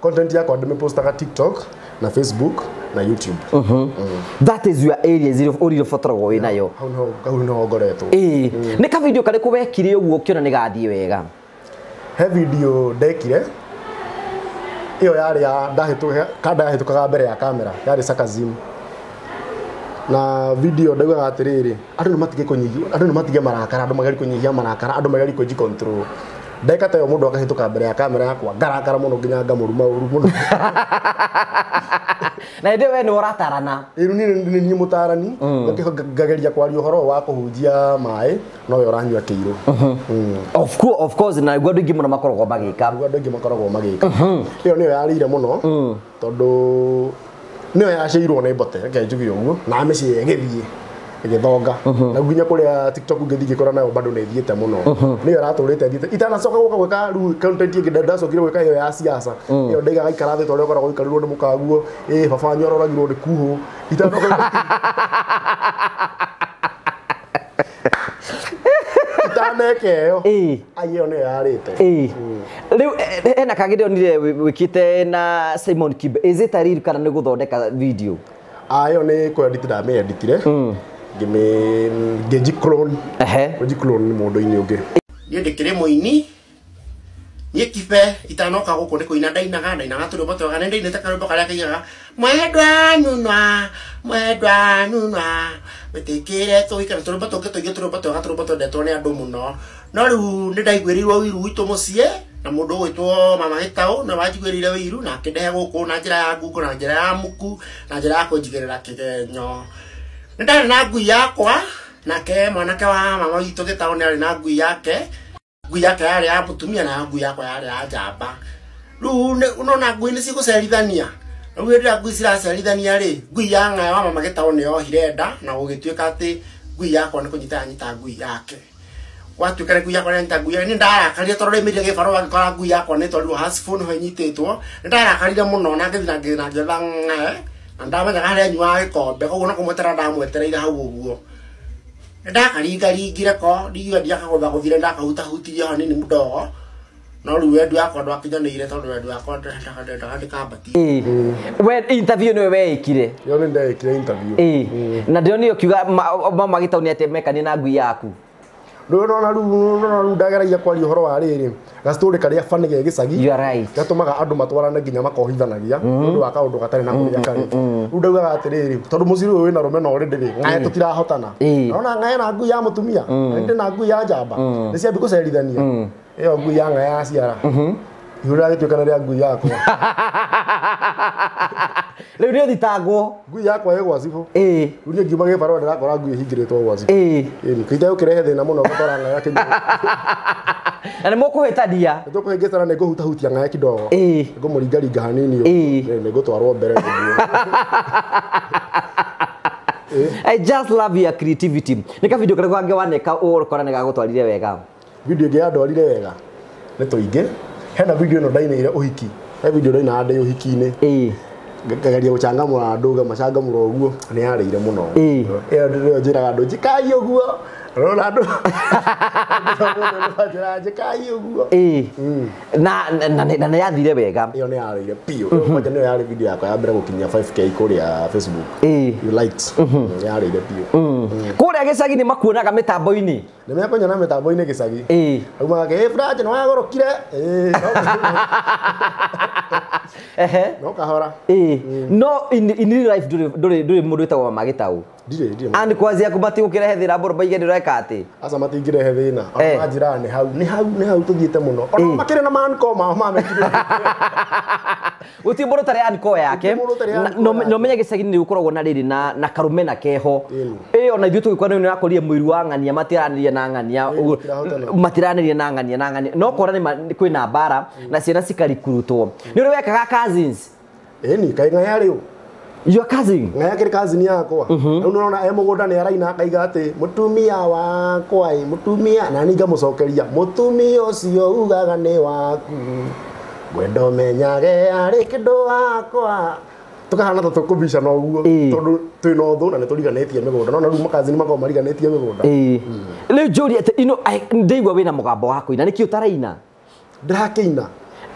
Content yakwa ndĩmĩpostaga TikTok na Facebook na YouTube. That is your area zero ũrĩa ũbataragwo wĩ nayo. Hau nĩho ngoretwo. Ĩĩ. Nĩ ka video karĩkũ wekire ũguo ũkĩona nĩ gathiĩ wega? He video ndekire ĩyo yarĩ ya kanda yahĩtũkaga mbere ya kamera, yarĩ sarcasm. Na video ndaugaga atĩrĩrĩ, andũ nĩ matige kũnyihia, andũ nĩ matige marakara, andũ magerie kũnyihia marakara, andũ magerie kũji control. Ndeka ta ĩyo mũndũ akahĩtũka mbere ya kamera yakwa ngarakara mũno nginya ngamũruma ũru mũno. Na hĩndĩ we nĩ ũratarana. Rĩu niĩ nĩ niĩ mũtarani, ngageria kwaria ũhoro wa kũhunjia maĩ, no we ũranyua kĩirũ. Of course, na nĩguo andũ aingĩ mũno makoragwo magĩka. Nĩguo andũ aingĩ makoragwo magĩka. Ĩyo nĩyo yarĩire mũno, tondũ nĩyo yaceirwo nĩ mbote, reke njuge ũguo, na mĩciĩ ĩgĩthiĩ ĩgĩthonga. Na nginya kũrĩa TikTok ngĩthiĩ ngĩkora nayo bado nĩ ĩthiĩte mũno. Nĩyo ĩratũrĩte ĩthiĩte. Itanacoka gũka gwĩka rĩu content ĩngĩ, ndacokire gwĩka ĩyo ya siasa. Ĩyo ndaigaga ikara thĩ ta ũrĩa ũkoragwo ũikarĩirwo nĩ mũkaguo, ĩ baba wanyu aroragirwo nĩ kuhũ. Itaneka ĩyo. Ai ĩyo nĩyo yarĩte. Rĩu hena kangĩ ndĩronire wĩkĩte na Simon Kibe. Is it a real kana nĩ gũthondeka video? Ĩyo nĩ kũ-edit ndamĩ-editire. Ngĩnji clone. Ngĩnji clone nĩ mũndũ-inĩ ũngĩ. Niĩ ndĩkĩrĩ mũini. Niĩ Kibe itanoka gũkũ nĩ kũina ndainaga, ndainaga tũrwĩmbo twega, nĩ ndainĩte karwĩmbo karĩa kaigaga mwendwa nunwa, mwendwa nunwa, wĩtĩkĩre tũikare, tũrwĩmbo tũngĩ tũingĩ, tũrwĩmbo twega, tũrwĩmbo twendetwo nĩ andũ mũno. No rĩu nĩ ndaiguĩrĩirwo ũiru gwitũ mũciĩ na mũndũ ũgwĩtwo Mama Gĩtaũ nĩwe wanjiguĩrĩire ũiru na akĩndehe gũkũ na njĩra ya ngungo, na njĩra ya muku, na njĩra ya kũnjigĩrĩra kĩgenyo. Nĩ ndarĩ na ngui yakwa, nake mwanake wa mama witũ Gĩtaũ nĩ arĩ na ngui yake. Ngui yake yarĩ ya mũtumia na ngui yakwa yarĩ ya njamba. Rĩu ũnona ngui nĩ cigũcerithania. Rĩu hĩndĩ ĩrĩa ngui ciracerithania rĩ, ngui ya ng'aya wa mama Gĩtaũ nĩ yohire nda na gũgĩtuĩka atĩ ngui yakwa nĩ kũnyita yanyita ngui yake. Gwatuĩka ngui yakwa nĩ yanyita ngui yake, nĩ ndarakarire tondũ ndaimĩrire gĩbarũa ngĩkora ngui yakwa nĩ ĩtwarirwo Hasford nĩho ĩnyitĩtwo. Nĩ ndarakarire mũno na ngĩthiĩ na ngĩetha ng'ae na ndamenyaga harĩa anyuaga gĩkombe, koguo no kũmweterera ndamwetereire hau ũguo. Nĩ ndakaringaringire ko, ndigiuga ndiakagũthagũthire, ndakahutahutirie hanini mũdogo. No rĩu wendi wakwa ndwakinyanĩire tondũ wendi wakwa ndendaga ndĩkambatie. We interview nĩwe weĩkire? Ĩyo nĩ ndekire interview. Na ndĩronire ũkiuga mama Gĩtaũ nĩ atemekanie na ngui yaku. Rĩu nona rĩu ndageragia kwaria ũhoro wa rĩrĩ, gastorĩ karĩa funny ge gĩcagi. You are right. Gatũmaga andũ matwarane nginya makohithanagia nĩ ũndũ wa kaũndũ gatarĩ na kũrĩa karĩ. Rĩu ndaugaga atĩrĩrĩ, tondũ mũciĩ ũyũ wĩna rũmena already rĩ, ng'ae tũtirahotana. Nona ng'ae na ngui ya mũtumia, ndĩ na ngui ya njamba. Nĩ ciambi gũcerithania. Ĩyo ngui ya ng'ae yaciara. Ihu rĩragĩtuĩka nĩ rĩa ngui yakwa. Rĩu nĩ ũthitangwo. Ngui yakwa ĩ gwa cibũ. Rĩu niĩ ngiuma gĩbarũa ndĩrakora ngui ĩhingĩrĩtwo gwa cibũ. Kĩita gũkĩrehe thĩna mũno gũtwara ng'ae akĩnyua. Na nĩ mũkũhĩtania. Nĩ tũkũhĩngĩcana, nĩ ngũhutahutia ng'ae kidogo. Ngũmũringaringa hanini ũguo. Nĩ ngũtwarwo mbere nĩguo. I just love your creativity. Nĩ ka video karĩkũ kangĩ waneka ũgũkora nĩ gagũtwarire wega? Video ĩngĩ yandwarire wega nĩ tũingĩ. Hena video ĩno ndainĩire ũhiki. He video ndainaga ndĩ ũhiki-inĩ. Ngageria gũcangamũra andũ, ngamacangamũra ũguo, nĩ yarĩire mũno. Ĩyo nĩyo njĩraga andũ njĩkai ũguo. Ũrona andũ njĩraga njĩkai ũguo. Na nĩ yathire wega. Ĩyo nĩ yarĩire biũ. Kwanja nĩyo yarĩ video yakwa ya mbere gũkinyia 5K kũrĩa Facebook. You liked. Yarĩire biũ. Kũrĩa gĩcagi nĩ makuonaga mĩtambo-inĩ. Nĩ mekũnyona mĩtambo-inĩ gĩcagi. Ĩĩ. Aumaga ĩ French nĩ wagũrũkire. Ĩĩ. Ehe. No kahora. Ĩĩ. No in real life ndũrĩ mũndũ wĩtagwo Mama Gĩtaũ. Ndirĩ. And kwazi yaku matigũkĩrehe thĩna mbũrũ maige ndũreka atĩ. Aca matingĩrehe thĩna. Ona manjĩraga nĩ hau, nĩ hau, nĩ hau tũthiĩte mũno. Ona makĩrĩ na manko mao mamekire. Gũtirĩ mũndũ ũtarĩ anko yake. No menye gĩcagi-inĩ nĩ gũkoragwo na rĩrĩ na karũme na keho. Ĩĩ ona ithuĩ tũgĩkora nĩ ũrakorire mũiru wa ng'ania matiranĩria na ng'ania. Matiranĩria na ng'ania na ng'ania. No kora nĩ kwĩna mbara na ciana cikarikurutwo. Nĩ ũrĩ wekaga cousins? Ĩni, kaĩ ng'aya rĩu. Your cousin? Ng'aya kĩrĩ cousin yakwa. Rĩu nĩũrona e mũgũnda nĩ araina akaiga atĩ mũtumia wakwa ĩ mũtumia, na niĩ ngamũcokeria mũtumia ũcio ugaga nĩ waku. Ngwenda ũmenyage arĩ kĩndũ wakwa. Tũkahana ta tũkũbicana ũguo tondũ twĩna ũthũ na nĩ tũriganĩtie mĩgũnda. No rĩu makazini makoragwo mariganĩtie mĩgũnda. Rĩu njũrie atĩ ino ndĩigua wĩna mũgambo wa kũina, nĩkĩ ũtaraina? Ndĩrakĩina.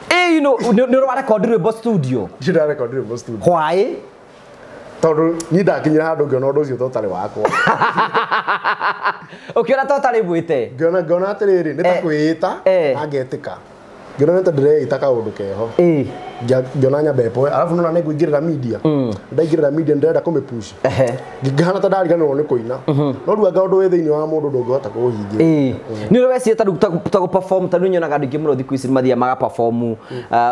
Ĩĩ nĩ ũrarekondi rwĩmbo studio? Ndirĩ ndarekondi rwĩmbo studio. Why? Tondũ niĩ ndakinyire handũ ngĩona ũndũ ũcio to ũtarĩ wakwa. Ũkĩona to ũtarĩ mwĩte? Ngĩona atĩrĩrĩ, nĩ ta kwĩĩta na ngetĩka. Ngĩona nĩ ta ndĩreĩta kaũndũ keho. Ngĩona nyambe poe, arabu nona nĩ ngũingĩrĩra media. Ndaingĩrĩra media ndĩrenda kũmĩpush. Ngĩhana ta ndariganĩrwo nĩ kũina. No rĩu anga ũndũ wĩ thĩinĩ wa mũndũ ndũngĩhota kũũhingia. Nĩ ũrĩ weciria ta gũ perform, ta rĩu nyonaga andũ aingĩ mũno thikũ ici mathiaga maga perform,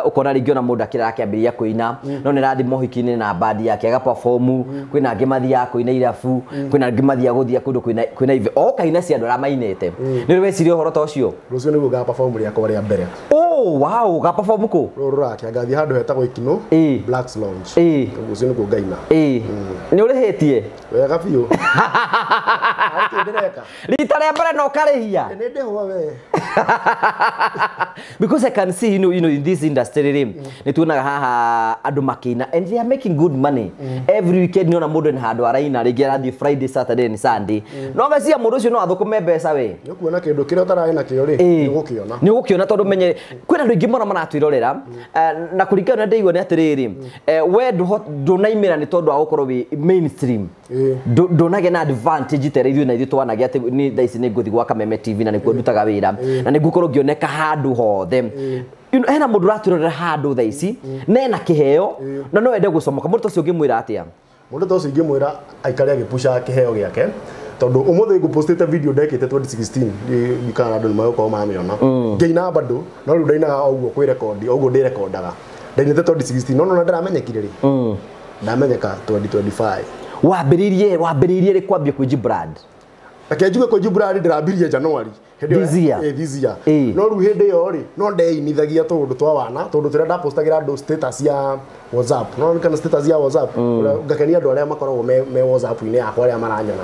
ũkona rĩngĩ ona mũndũ akĩra akĩambĩrĩria kũina, no nĩ arathiĩ mohiki-inĩ na band yake aga perform, kwĩna angĩ mathiaga kũina irabu, kwĩna angĩ mathiaga gũthiĩ kũndũ kwĩna event, o kaina cia andũ arĩa mainĩte. Nĩ ũrĩ weciria ũhoro ta ũcio? Rũciũ nĩguo nga perform rĩakwa rĩa mbere. Oh, wow, ga perform kũ? Rũrũ rũrakia ngathiĩ handũ hetagwo Ikinũ, Blacks Lounge. Rũciũ nĩguo ngaina. Nĩ ũrĩhĩtie? Wega biũ. Ndĩreka. Rita rĩa mbere no ũkarĩhia? Nĩ ndĩhwo we. Because I can see, you know, in this industry rĩ, nĩ tuonaga haha andũ makĩina and they are making good money. Every weekend nĩ ona mũndũ nĩ handũ araina, rĩngĩ arathiĩ Friday, Saturday and Sunday. No ngeciria mũndũ ũcio no athũkũme mbeca we. Nĩ ũkuona kĩndũ kĩrĩa ũtararĩ nakĩo rĩ, nĩ ũgũkĩona. Nĩ ũgũkĩona tondũ menye kwĩna andũ aingĩ mũno maratwĩrorera na kũringana na ndĩigua nĩ atĩrĩrĩ, we ndũnaimĩra nĩ tondũ wa gũkorwo wĩ mainstream. Ndũnagĩa na advantage ta ĩrĩa ithuĩ na ithuĩ twanagĩa atĩ nĩ thaa ici nĩ ngũthiĩ gwa Kameme TV na nĩkuo ndutaga wĩra na nĩ ngũkorwo ngĩoneka handũ hothe. Hena mũndũ ũratwĩrorera handũ thaa ici na ena kĩheo na no ende gũcomoka, mũndũ ta ũcio ũngĩmwĩra atĩa? Mũndũ ta ũcio ingĩmwĩra aikare agĩpusha kĩheo gĩake tondũ ũmũthĩ ngũpostĩte video ndekĩte 2016 ndikana andũ nĩ magũkorwo mamĩona. Ngĩina bado no rĩu ndainaga o ũguo kwĩrekondi, o ũguo ndĩrekondaga. Ndainĩte 2016 no nona ndĩramenyekire rĩ. Ndamenyeka 2025. Wambĩrĩirie rĩ kwambia kwĩji brand? Reke njuge kwĩji brand ndĩrambirie January. This year. This year. No rĩu hĩndĩ ĩyo rĩ, no ndeinithagia tũũndũ twa wana, tondũ tũrĩa ndapostagĩra andũ status ya WhatsApp. No kana status ya WhatsApp, ngakenia andũ arĩa makoragwo me WhatsApp-inĩ yakwa arĩa maranyona.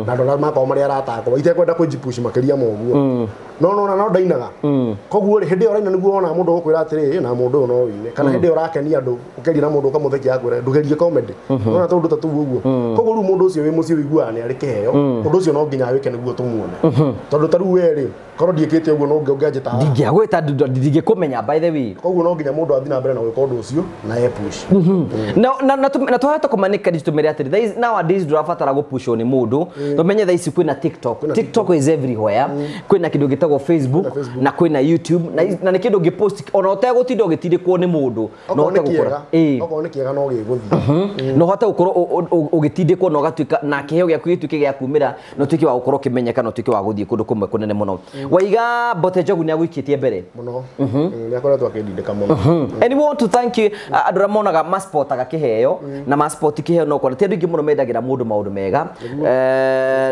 Na andũ arĩa makoragwo marĩ arata akwa, itekwenda kwĩjipush makĩria ma ũguo. No no no ndainaga. Koguo rĩ, hĩndĩ ĩyo ũraina nĩguo wonaga mũndũ ũgũkwĩra atĩrĩ, na mũndũ ũyũ no ũine. Kana hĩndĩ ĩyo ũrakenia andũ, ũkĩaria na mũndũ ũkamũthekia akwĩre, ndũgerie comedy. Nona tũũndũ ta tũu ũguo. Koguo rĩu mũndũ ũcio wĩ mũciĩ ũiguaga nĩ arĩ kĩheo, ũndũ ũcio no nginya wĩke nĩguo tũmuone. Tondũ ta rĩu we rĩ, korwo ndiĩkĩte ũguo no ũngĩanjĩta haha. Ndingĩagwĩta, ndingĩkũmenya by the way. Koguo no nginya mũndũ athiĩ na mbere na gwĩka ũndũ ũcio na e push. Na twahota kũmanika tũmere atĩrĩ, nowadays ndũrabatara gũpushwo nĩ mũndũ. Tũmenye thaa ici kwĩna TikTok. TikTok is everywhere. Kwĩna kĩndũ gĩtagwo Facebook na kwĩna YouTube na nĩ kĩndũ ũngĩpost ona ũtegũtinda ũgĩtindĩkwo nĩ mũndũ. No ũhote gũkorwo okorwo nĩ kĩega no gĩgũthiĩ. No ũhote gũkorwo ũgĩtindĩkwo na ũgatuĩka na kĩheo gĩaku gĩtuĩke gĩa kumĩra na ũtuĩke wa gũkorwo ũkĩmenyeka na ũtuĩke wa gũthiĩ kũndũ kũmwe kũnene mũno. Waiga Mbote Njogu nĩ agũikĩtie mbere mũno. Nĩ akoretwo akĩndindĩka mũno. And we want to thank you andũ arĩa monaga maspotaga kĩheo na maspoti kĩheo no kona ti andũ aingĩ mũno mendagĩra mũndũ maũndũ mega,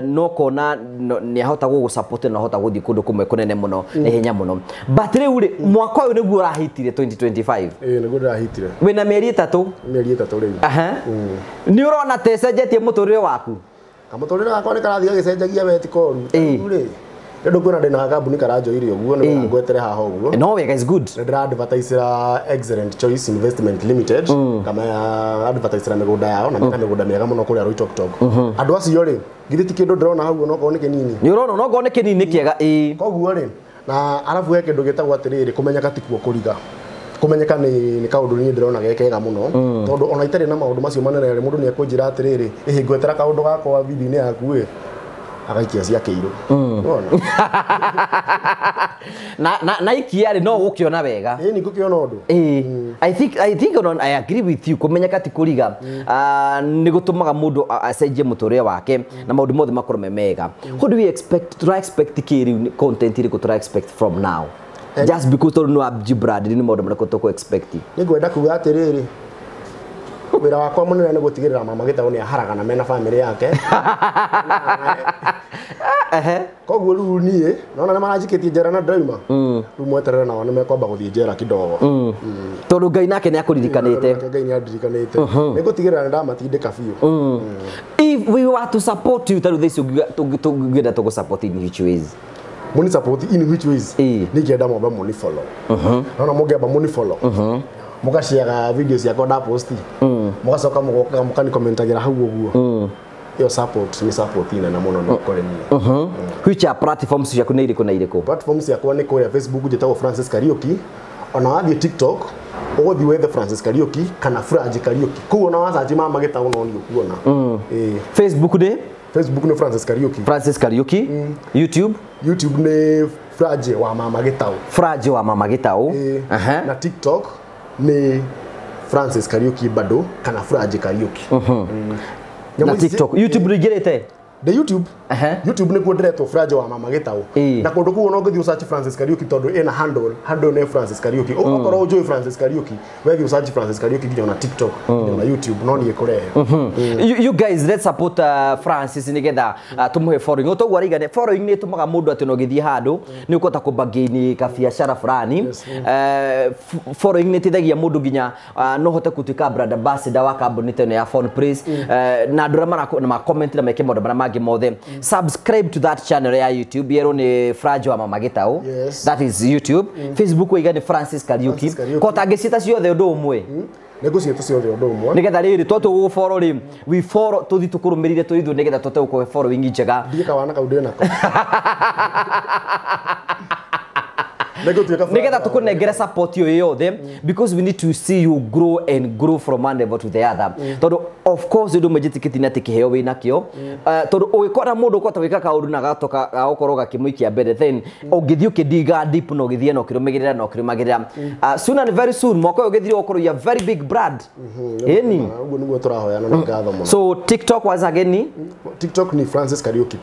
no kona nĩ ahota gũgũ-support na ahota gũthiĩ kũndũ kũmwe kũnene mũno na ihenya mũno. But rĩu rĩ, mwaka ũyũ nĩguo ũrahitire 2025. Ĩĩ nĩguo ndĩrahitire. Wĩna mĩeri ĩtatũ. Mĩeri ĩtatũ rĩu. Nĩ ũrona ta ĩcenjetie mũtũrĩre waku? Kamũtũrĩre gakwa nĩ karathiĩ gagĩcenjagia we ti koru. Rĩu rĩ, nĩ kwĩna ndĩna kambuni karanjoire ũguo nĩ ngwetere haha ũguo. No wega is good. Nĩ ndĩra advertisera Excellent Choice Investment Limited, kama advertisera mĩgũnda yao na meka mĩgũnda mĩega mũno kũrĩa Roitoktok. Andũ acio rĩ, githĩ ti kĩndũ ndĩrona hau onokorwo nĩ kĩnini. Nĩ ũrona onokorwo nĩ kĩnini nĩ kĩega ĩĩ. Koguo rĩ, na arabu he kĩndũ gĩtagwo atĩrĩrĩ, kũmenyeka ti kuo kũriga. Kũmenyeka nĩ kaũndũ niĩ ndĩrona ge kega mũno tondũ ona itarĩ na maũndũ macio manene rĩ, mũndũ nĩ ekũnjĩra atĩrĩrĩ, ĩhĩ ngwetera kaũndũ gakwa video-inĩ yaku ĩ. Agaikia cia kĩirũ. Wona. Na ikia rĩ no ũkĩona wega. Ĩĩ nĩngũkĩona ũndũ. I think I agree with you kũmenyeka ti kũriga nĩ gũtũmaga mũndũ acenjie mũtũrĩre wake na maũndũ mothe makorwo me mega. What do we expect? Tũra expect kĩ rĩu content ĩrĩkũ tũra expect from now? Just because tondũ nĩ wa brand nĩ maũndũ marĩkũ tũkũ expect? Nĩngwenda kuga atĩrĩrĩ, wĩra wakwa mũnene nĩ gũtigĩrĩra Mama Gĩtaũ nĩ aharagana mena bamĩrĩ yake. Koguo rĩu niĩ nona nĩ maranjikĩtie njera na ndĩrauma. Rĩu mweterere nao nĩ mekwamba gũthiĩ njera kidogo. Tondũ Ngai nake nĩ akũririkanĩte. Ngai nĩ andirikanĩte. Nĩ ngũtigĩrĩra nĩ ndamatindĩka biũ. If we were to support you tarĩu thaa ici ũngĩenda tũgũ support in which ways? Mũni support in which ways? Nĩ ingĩenda mwambe mũni follow. Nona mũngĩamba mũni follow. Mũgaciaga video ciakwa ndaposti. Mũgacoka mũgoka mũkanikomentagĩra hau ũguo. Iyo support ni support inene mũno nĩ kũrĩ niĩ. Which are platforms ciaku nĩ irĩkũ na irĩkũ? Platforms ciakwa nĩ kũrĩa Facebook njĩtagwo Francis Kariuki. Ona wathiĩ TikTok ũgũthiĩ wethe Francis Kariuki kana Franji Kariuki. Kũu ona wacanji Mama Gĩtaũ no nĩ ũkuona. Facebook nĩ? Facebook nĩ Francis Kariuki. Francis Kariuki. YouTube? YouTube nĩ Franji wa Mama Gĩtaũ. Franji wa Mama Gĩtaũ. Na TikTok nĩ Francis Kariuki bado kana Franji Kariuki. Na TikTok, YouTube nĩ The YouTube, YouTube nĩkuo ndĩretwo Franji wa Mama Gĩtaũ. Na kũndũ kũu ona ũngĩthiĩ ũsearch Francis Kariuki tondũ ĩna handle, handle nĩ Francis Kariuki. Okorwo ũnjũĩ Francis Kariuki, wethiĩ ũsearch Francis Kariuki nginya ona TikTok, nginya ona YouTube, no niĩ kũrehe. You guys, let's support Francis nĩgetha tũmũhe following. Ũtoguo araiga following nĩ ĩtũmaga mũndũ atĩ no ũgĩthiĩ handũ nĩ ũkũhota kũbagaini kabiacara fulani. Following nĩ ĩteithagia mũndũ nginya no ũhote gũtuĩka brand ambassador wa kambuni ta ĩno ya Phone Place na andũ arĩa ma comment na meke maũndũ marĩa mangĩ mothe. Subscribe to that channel ya YouTube yerwo ni Franji wa Mama Gĩtaũ. That is YouTube. Facebook waiga ni Francis Kariuki. Ko tangĩciĩta ciothe ũndũ ũmwe. Nĩngũciĩta ciothe ũndũ ũmwe. Nĩgetha rĩrĩ twatũ gũfollow rĩ, we follow tũthiĩ tũkũrũmĩrĩire tũrĩ ithuĩ nĩgetha tũhote gũkũhe following njega. Ndiĩ kawana kau ndĩ nako. Nĩgetha tũkũnengere support ĩyo yothe because we need to see you grow and grow from one level to the other. Tondũ of course ũndũ ũmwe njĩtĩkĩtie nĩ atĩ kĩheo wĩ nakĩo. Tondũ ũgĩkora mũndũ ũkũhota gwĩka kaũndũ na gatoka gagũkorwo gakĩmũikia mbere, then ũngĩthiĩ ũkĩdiga deep na ũgĩthiĩ na ũkĩrũmĩgĩrĩra na ũkĩrũmagĩrĩra. Soon and very soon mwaka ũyũ ũgĩthira ũgũkorwo you are very big brand. Ĩni. Ũguo nĩguo tũrahoyana na ngatho mũno. So TikTok once again ni? TikTok ni Francis Kariuki.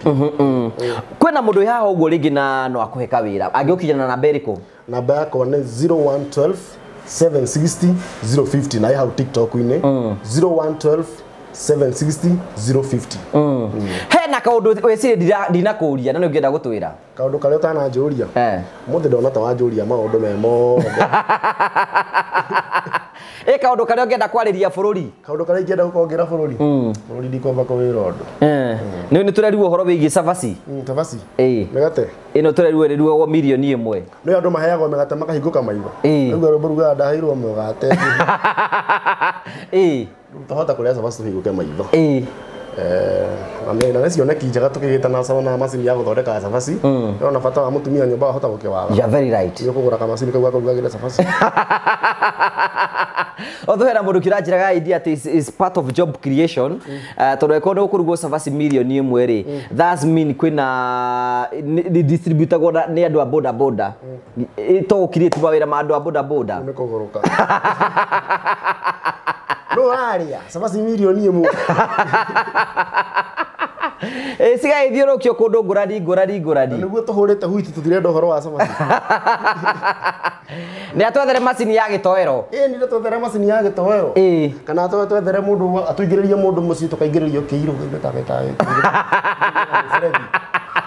Kwĩna mũndũ wĩ haha ũguo rĩngĩ na no akũhe kawĩra angĩũkinyana na namba ĩrĩkũ? Namba yakwa nĩ 0112 760 050 na hau TikTok-inĩ 0112 760 050. Hena kaũndũ wĩcirie ndinakũria na nĩ ũngĩenda gũtwĩra? Kaũndũ karĩa ũtananjũria? Mũthĩ ndona ta wanjũria maũndũ me mothe. Ĩ kaũndũ karĩa ũngĩenda kwarĩria bũrũri? Kaũndũ karĩa ingĩenda gũkongera bũrũri? Bũrũri ndikwamba kũwĩra ũndũ. Nĩ tũrerirwo ũhoro wĩgiĩ cabaci. Cabaci? Mĩgate? Ĩno tũrerirwo ĩrĩrugagwo mirioni ĩmwe. Nĩ andũ maheagwo mĩgate makahingũka maitho. Rĩu rwĩmbo rugaga ndaheirwo mũgate. Rĩu twahota kũrĩa cabaci tũhingũke maitho. Na nĩ cioneki njega tũkĩgĩta na macini ya gũthondeka cabaci. Ona bata wa mũtumia nyũmba wahota gũkĩwaga. You are very right. Nĩ ũkũgũra kamacini kau ga kũrugagĩra cabaci. Although hena mũndũ kĩranjĩraga idea atĩ is part of job creation. Tondũ angĩkorwo nĩ gũkũrugwo cabaci mirioni ĩmwe rĩ, that's mean kwĩna nĩ distributagwo nĩ andũ a boda boda. To gũcreate mawĩra ma andũ a boda boda. Nĩ kũgũrũka. No ũrarĩa cabaci mirioni ĩmwe. Cigagĩthiũrũkio kũndũ ngũrani ngũrani ngũrani. Nĩguo tũhũrĩte huiti tũtirenda ũhoro wa cabaci. Nĩ atwethere macini ya gĩtoero. Ĩĩ nĩ twethere macini ya gĩtoero. Kana twethere mũndũ atũingĩrĩrie mũndũ mũciĩ tũkaingĩrĩrio kĩirũ kĩndũ ta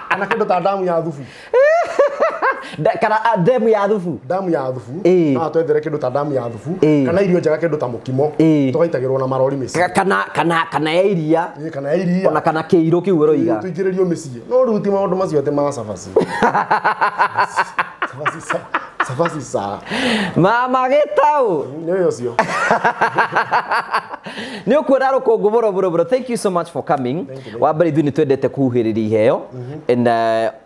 kana kĩndũ ta damu ya thubu. Kana demu ya thubu. Damu ya thubu. No atwethere kĩndũ ta damu ya thubu kana irio njega kĩndũ ta mũkimo tũgaitagĩrwo na marori mĩciĩ. Kana ya iria. Kana ya iria. Ona kana kĩirũ kĩu ũroiga. Tũingĩrĩrio mĩciĩ. No rĩu ti maũndũ macio atĩ ma cabaci. Cabaci sawa. Mama Gĩtaũ. Nĩ ũcio. Nĩ ũkuona rũkũngũ mũno mũno mũno. Thank you so much for coming. Wa mbere ithuĩ nĩ twendete kũhuhĩrĩria iheo, and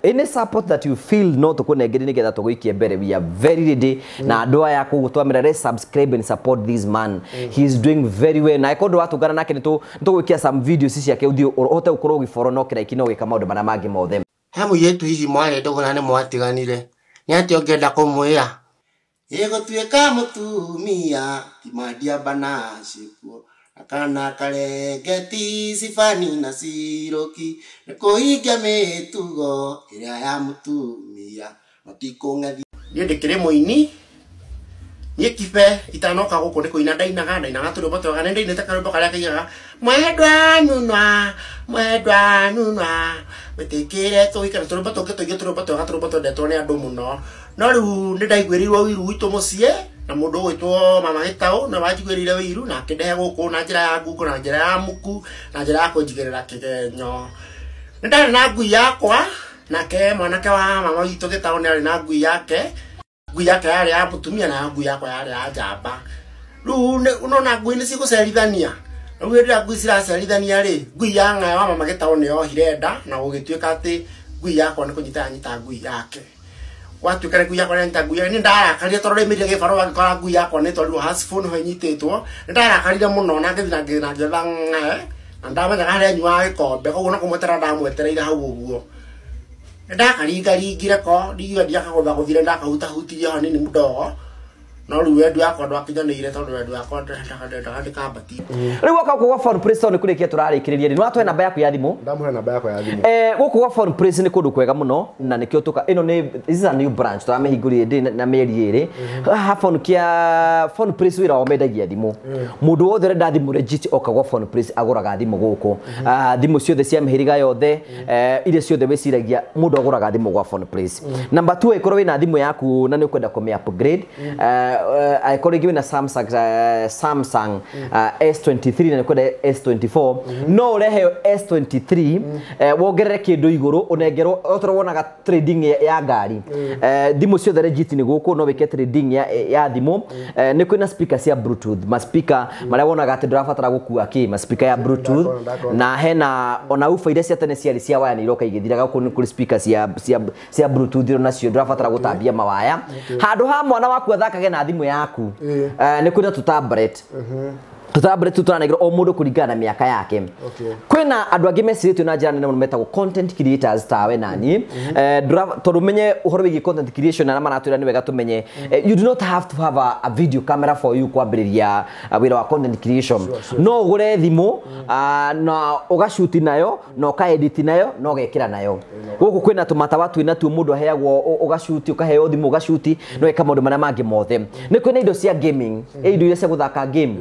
any support that you feel no tũkũnengere nĩgetha tũgũikie mbere, we are very ready. Na andũ aya koguo twamĩra, let's subscribe and support this man. He is doing very well, na angĩkorwo ndũratũngana nake, nĩ tũgwĩkĩra some videos ciake ũthiĩ ũhote gũkorwo ũgĩfollow no kĩraiki no gwĩka maũndũ marĩa mangĩ mothe. He mũirĩtu hihi mwarĩ ndũgũ na nĩ mwatiganire, nĩ atĩa ũngĩenda kũmwĩra? Ĩgũtuĩka mũtumia ti mandiamba na ciĩkuo na kana karengeti cibani na ciroki nĩ kũhingia mĩtugo ĩrĩa ya mũtumia matikũng'ethi. Niĩ ndĩkĩrĩ mũini, niĩ kibe itanoka gũkũ nĩ kũina ndainaga, ndainaga tũrwĩmbo twega, nĩ ndainĩte karwĩmbo karĩa kaigaga mwendwa nunwa, mwendwa nunwa, wĩtĩkĩre tũhikane, tũrwĩmbo tũngĩ tũingĩ, tũrwĩmbo twega, tũrwĩmbo twendetwo nĩ andũ mũno. No rĩu nĩ ndaiguĩrĩirwo ũiru gwitũ mũciĩ na mũndũ ũgwĩtwo Mama Gĩtaũ nĩwe wanjiguĩrĩire ũiru na akĩndehe gũkũ na njĩra ya ngungo, na njĩra ya muku, na njĩra ya kũnjigĩrĩra kĩgenyo. Nĩ ndarĩ na ngui yakwa, nake mwanake wa mama witũ Gĩtaũ nĩ arĩ na ngui yake. Ngui yake yarĩ ya mũtumia na ngui yakwa yarĩ ya njamba. Rĩu ũnona ngui nĩ cigũcerithania. Rĩu hĩndĩ ĩrĩa ngui ciracerithania rĩ, ngui ya ng'ayo wa Mama Gĩtaũ nĩ yohire nda na gũgĩtuĩka atĩ ngui yakwa nĩ kũnyita yanyita ngui yake. Gwatuĩka nĩ ngui yakwa nĩ yanyita ngui yake, nĩ ndarakarire tondũ ndaumĩrire gĩbarũa ngĩkora ngui yakwa nĩ ĩtwarirwo Hasford nĩho ĩnyitĩtwo. Nĩ ndarakarire mũno na ngĩthiĩ na ngĩetha ng'ae na ndamenyaga harĩa anyuaga gĩkombe, koguo no kũmweterera ndamwetereire hau ũguo. Nĩ ndakaringaringire ko, ndingiuga ndiakagũthagũthire, ndakahutahutirie o hanini mũdogo, no rĩu wendi wakwa ndwakinyanĩire tondũ wendi wakwa ndendaga ndĩkambatie. Rĩu woka gũkũ gwa Phone Place tondũ nĩ kũrĩkia tũrarĩkĩrĩria rĩ, nĩ watũhe namba yaku ya thimũ? Ndamũhe namba yakwa ya thimũ. Gũkũ gwa Phone Place nĩ kũndũ kwega mũno na nĩkĩo tũka ĩno nĩ, this is a new branch tũramĩhingũrire ndĩ na mĩeri 2. Haha Phone kia Phone Place wĩra wao mendagia thimũ. Mũndũ wothe ũrenda thimũ legit oka gwa Phone Place agũraga thimũ gũkũ. Thimũ ciothe cia mĩhĩrĩga yothe, iria ciothe wĩciragia mũndũ agũraga thimũ gwa Phone Place. Number 2, ĩkorwo wĩna thimũ yaku na nĩ ũkwenda kũmĩ upgrade, angĩkorwo rĩngĩ wĩna Samsung S23 na nĩ ũkwenda S24, no ũrehe S23, wongerere kĩndũ igũrũ ũnengerwo otorwo wonaga trading ya ngari. Thimũ ciothe legit nĩ gũkũ, no wĩke trading ya thimũ. Nĩ kwĩna speaker cia Bluetooth, ma speaker marĩa wonaga atĩ ndũrabatara gũkua kĩ, ma speaker ya Bluetooth, na hena ona ufa iria cia tene ciarĩ cia waya nĩ iroka igĩthiraga, gũkũ nĩ kũrĩ speaker cia Bluetooth nacio ndũrabatara gũtambia mawaya. Handũ ha mwana waku athakage na thimũ yaku, nĩ kwĩna tũ tablet. Tũ tablet tũ tũranengerwo o mũndũ kũringana na mĩaka yake. Kwĩna andũ angĩ mecirĩtio na njĩra nene mũno metagwo content creators tawe nani, tondũ menye ũhoro wĩgiĩ content creation na maratwĩra nĩ wega tũmenye, you do not have to have a video camera for you kwambĩrĩria wĩra wa content creation. No ũgũre thimũ na ũgacuti nayo na ũkaedit nayo na ũgekĩra nayo. Gũkũ kwĩna tũmatawa twĩna tuo mũndũ aheagwo, ũgacuti ũkaheo thimũ ũgacuti na ũgeka maũndũ marĩa mangĩ mothe. Nĩ kwĩna indo cia gaming, indo iria cia gũthaka game,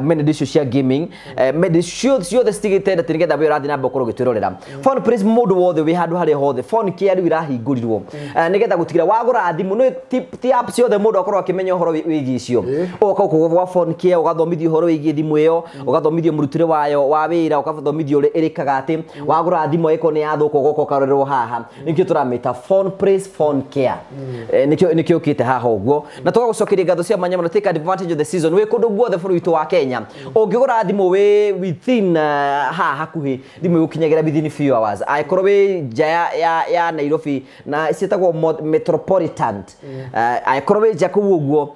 mena icio cia gaming, mena ciothe citigĩte atĩ nĩgetha we ũrathiĩ na mbere ũkorwo ũgĩtwĩrorera. Phone Place mũndũ wothe wĩ handũ harĩa hothe, phone care rĩu ĩrahingũrirwo, nĩgetha gũtigĩra wagũra thimũ nĩ ti app ciothe mũndũ akorwo akĩmenya ũhoro wĩgiĩ icio. Ũgoka gũkũ gwa Phone Care ũgathomithio ũhoro wĩgiĩ thimũ ĩyo, ũgathomithio mũrutĩre wayo wa wĩra, ũgathomithio ũrĩa ĩrĩkaga atĩ wagũra thimũ ĩko nĩ yathũka ũgoka ũkarorerwo haha. Nĩkĩo tũramĩta Phone Place Phone Care. Nĩkĩo ũkĩte haha ũguo. Na tũgagũcokeria ngatho cia mwanya mũno. Take advantage of the season wĩ kũndũ guothe bũrũri witũ wa Kenya. Ũngĩgũra thimũ wĩ within haha hakuhĩ, thimũ ĩgũkinyagĩra within few hours. Angĩkorwo wĩ nja ya Nairobi na ciĩtagwo metropolitan, angĩkorwo wĩ nja kũu ũguo,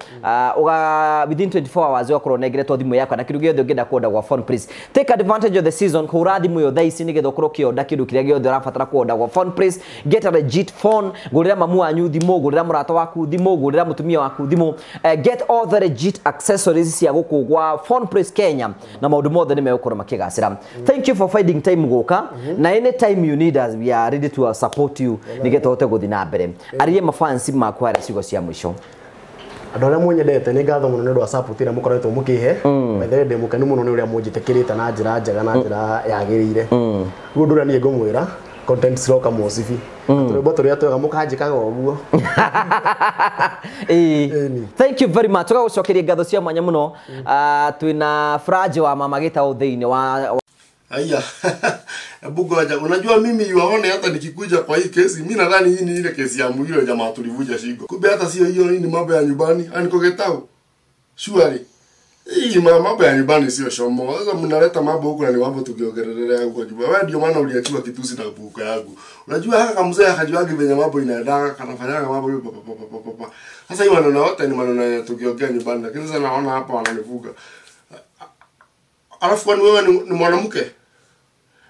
within 24 hours ũgakorwo ũnengeretwo thimũ yaku na kĩndũ gĩothe ũngĩenda kuonda gwa Phone Place. Take advantage of the season, kũgũra thimũ ĩyo thaa ici nĩgetha ũkorwo ũkĩonda kĩndũ kĩrĩa gĩothe ũrabatara kuonda gwa Phone Place. Get a legit phone, gũrĩra mamu wanyu thimũ, gũrĩra mũrata waku thimũ, gũrĩra mũtumia waku thimũ. Get all the legit accessories cia gũkũ gwa Phone Place Kenya na maũndũ mothe nĩ megũkorwo makĩgacĩra. Thank you for finding time gũka, na anytime you need us we are ready to support you nĩgetha ũhote gũthiĩ na mbere. Arĩrie mafansi maku harĩa ciugo cia mũico. Andũ arĩa mũnyendete nĩ ngatho mũno nĩ ũndũ wa support ĩrĩa mũkoretwo mũkĩhe. By the way, ndĩ mũkenu mũno nĩ ũrĩa mũnjĩtĩkĩrĩte na njĩra njega na njĩra yagĩrĩire. Rĩu ũndũ ũrĩa niĩ ngũmwĩra, content ciroka mũcibi, tũrwĩmbo tũrĩa twega mũkanjĩkaga ũguo. Thank you very much. Tũgagũcokeria ngatho cia mwanya mũno. Twĩna Franji wa Mama Gĩtaũ thĩinĩ wa Haya. Hebu ngoja. Unajua mimi yuaone hata nikikuja kwa hii kesi, mimi nadhani hii ni ile kesi ya mwili jamaa tulivuja shingo. Kumbe hata sio hiyo, hii ni mambo ya nyumbani. Aniko Getau. Surely. Hii mambo ya nyumbani sio shomo. Sasa mnaleta mambo huko na ni mambo tukiongelelea huko juu. Wewe ndio maana uliachiwa kitusi na buka yangu. Unajua haka kamzee akajuagi venye mambo inaendaga, kanafanyaga mambo hiyo pa pa pa. Sasa hii maneno yote ni maneno ya tukiongea nyumbani. Lakini sasa naona hapa wananivuga. Alafu kwani wewe ni mwanamke?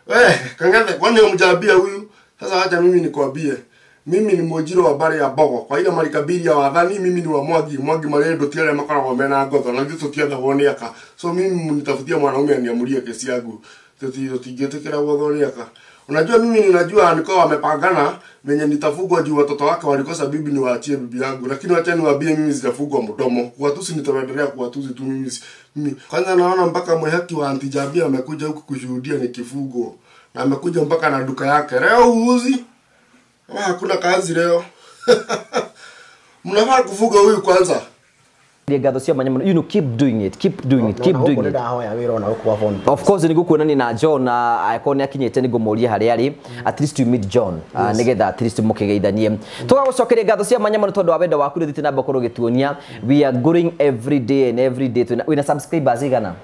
Wewe Kangethe, kwani umjabia huyu? Sasa acha mimi nikwambie. Mimi ni mwajiri wa habari ya Bogo. Kwa ile marikabili ya wadhani mimi ni wa Mwagi, Mwagi Marendo tiare makoragwo mena ngotho na githu tiathagwo ni aka. So mimi mnitafutia mwanaume aniamurie kesi yangu. Tutingĩtĩkĩra gwathwo ni aka. Unajua mimi ninajua niko wamepangana venye nitafugwa juu watoto wake walikosa bibi ni waachie bibi yangu. Lakini wacha niwaambie mimi sitafugwa mdomo. Kuwatusi nitaendelea kuwatusi tu mimi. Mimi kwanza naona mpaka mwehaki wa Auntie Jabia amekuja huku kushuhudia nikifugo. Na amekuja mpaka na duka yake. Leo uuzi. Hakuna kazi leo. Mnafaa kufuga huyu kwanza. Ngatho cia mwanya muno. You know, keep doing it, keep doing it, keep doing it. Of course nigukuona ni na John akorwo ni akinyite ni ngumuria haria ari, at least you meet John nigetha at least mukigeithanie. Tugagucokeria ngatho cia mwanya muno tondu wa wendo waku rithite na mbakorwo gituonia. We are growing every day and every day. Wina subscribers igana?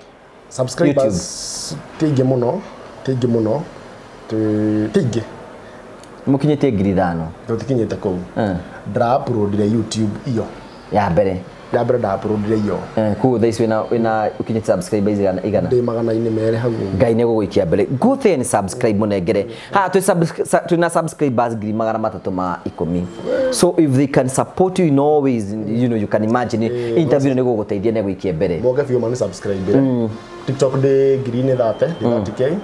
Subscribers tingi muno, tingi muno, tingi. Mukinyite 5,000. Tutikinyite kuu. Ndra uploadire YouTube iyo. Ya mbere. Ya mbere nda uploadire iyo. Kuu thaa ici wina ukinyite subscribers igana. Ndi 400 hau. Ngai nĩ gũgũikia mbere. Go there and subscribe munengere. Ha twina subscribers 310,000. So if they can support you in all ways, you know, you can imagine interview nĩ gũgũteithia nĩ gũikia mbere. Moke biũ mani subscribe. TikTok ndi 30,000, 30k.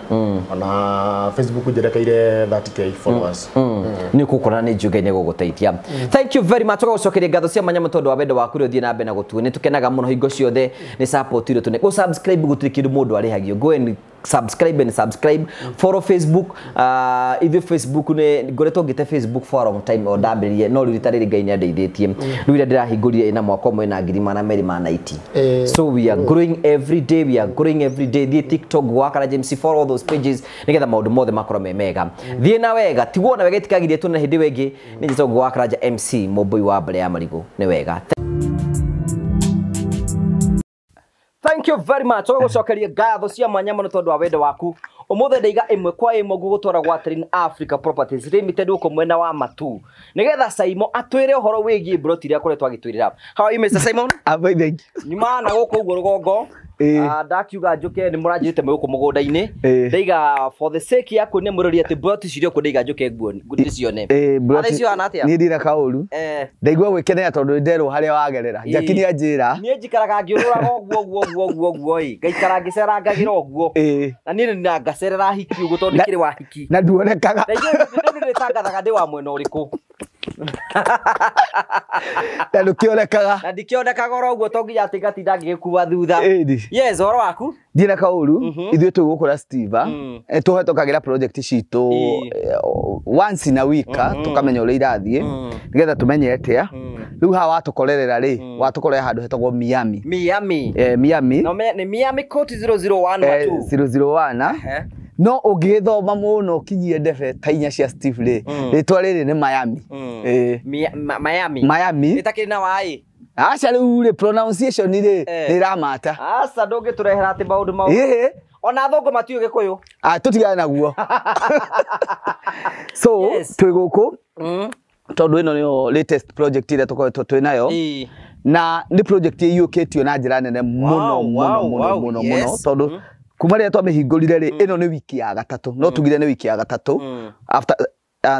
Ona Facebook njerekeire 30k followers. Ni gukora ni njuge ni guguteithia. Thank you very much. Tugagucokeria ngatho cia mwanya tondu wa wendo waku ri na mbere na gutuo. Ni tukenaga muno hingo ciothe ni support iri tune. Go subscribe gutiri kindu mundu arihagio. Go and subscribe and subscribe. Follow Facebook. Ithu Facebook ni ngoretwo ngite Facebook for a long time o ndambiririe no riu rita riri Ngai ni andeithitie. Riu ira ndirahingurire ina mwaka umwe na 290. So we are growing every day, we are growing every day. Thiĩ TikTok gwakara James, follow all those pages nigetha maundu mothe makorwo me mega. Thiĩ na wega, tigwo na wega itikagirie tuna hindi wengi. Ni njĩtagwo Gwakara MC Mũmbũi wa mbere ya marigũ. Nĩ wega. Thank you very much. Tugagucokeria ngatho cia mwanya muno tondu wa wendo waku. Umuthi ndaiga imwe kwa imwe ngugutwara gwa Trin Africa Properties Limited guku mwena wa Matu nigetha Simon atwire uhoro wigie broti iria akoretwo agitwirira. How are you Mr. Simon? I'm fine, thank you. Nyuma na guku uguo rugongo. Ndakiuga njuke ni muranjite mwe guku mugunda-ini. Ndaiga for the sake ya kuonia murori ati broti cirio ku ndaiga njuke nguo ndicione. Broti ni ndira kauru. Ndaigua gwikenera tondu nderwo haria wagerera. Jackie ni anjira. Nie njikaraga ngiururaga uguo uguo uguo uguo ii. Ngaikara ngicerangagira uguo. Na nie ni ngacerera hiki uguo tondu ndikiri wa hiki. Na nduonekaga. Ndaigua nditangathaga ndi wa mwena uriku. Na ndukionekaga. Na ndikionekaga oro uguo to nginya ati ngatinda ngigikua thutha. Yes, uhoro waku? Ndina kauru, ithuĩ twĩ gũkũ Steve, tũhetũkagĩra project citũ once in a week, tũkamenya ũrĩa irathiĩ, nĩgetha tũmenye atĩa. Rĩu haha watũkorerera rĩ, watũkorera handũ hetagwo Miami. Miami. Miami. No, nĩ Miami Court 001 wa 2. 001. No ũngĩgĩthoma mũno ũkinyie ndebe ta inya cia Steve rĩ, rĩtwa rĩrĩ nĩ Miami. Miami. Miami. Ĩtakĩrĩ na waĩ. Aca rĩu rĩ pronunciation rĩ nĩramata. Aca ndũngĩtũrehera atĩ maũndũ mau. Ona athũngũ matiũĩ Gĩkũyũ. Tũtigane naguo. So twĩ gũkũ tondũ ĩno nĩyo latest project ĩrĩa tũkoretwo twĩ nayo. Na nĩ project ĩiyũkĩtio na njĩra nene mũno mũno mũno mũno mũno tondũ kuma rĩrĩa twamĩhingũrire rĩ ĩno nĩ wiki ya gatatũ. No tugire nĩ wiki ya gatatũ. After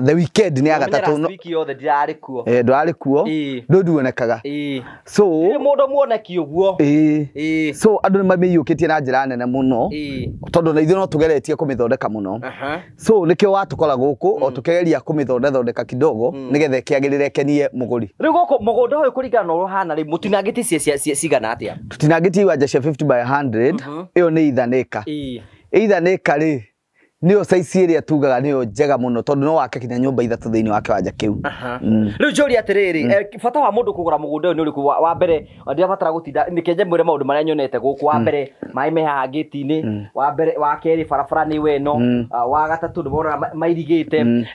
the weekend ni gatatũ no wiki yothe ndirarĩ kuo. Ndwarĩ kuo. Ndũnduonekaga. So nĩ mũndũ muoneki ũguo. So andũ nĩ mamĩiyũkĩtie na njĩra nene mũno tondũ na ithuĩ no tũgeretie kũmĩthondeka mũno. So nĩkĩo watũkora gũkũ o tũkĩgeria kũmĩthondethondeka kidogo nĩgetha ĩkĩagĩrĩre ĩkenie mũgũri. Rĩu gũkũ mũgũnda ũyũ kũringana na ũrĩa ũhana rĩ mũtinangĩtie cigana atĩa? Tũtinangĩtie iwanja cia 50 by 100. Ĩyo nĩ ithanĩka. Ithanĩka rĩ Niyo size ĩrĩa tugaga niyo njega mũno tondũ no wake kinya nyũmba ithatũ thĩinĩ wa kĩwanja kĩu. Rĩu njũria atĩrĩrĩ, bata wa mũndũ kũgũra mũgũnda ũyũ nĩ ũrĩkũ? Wa mbere ndirabatara gũtinda nĩkĩnje mwĩre maũndũ marĩa nyonete gũkũ. Wa mbere maĩ me haha ngĩti-inĩ, wa mbere wa kerĩ barabara nĩ weno, wa gatatũ nĩ wona mairigĩte,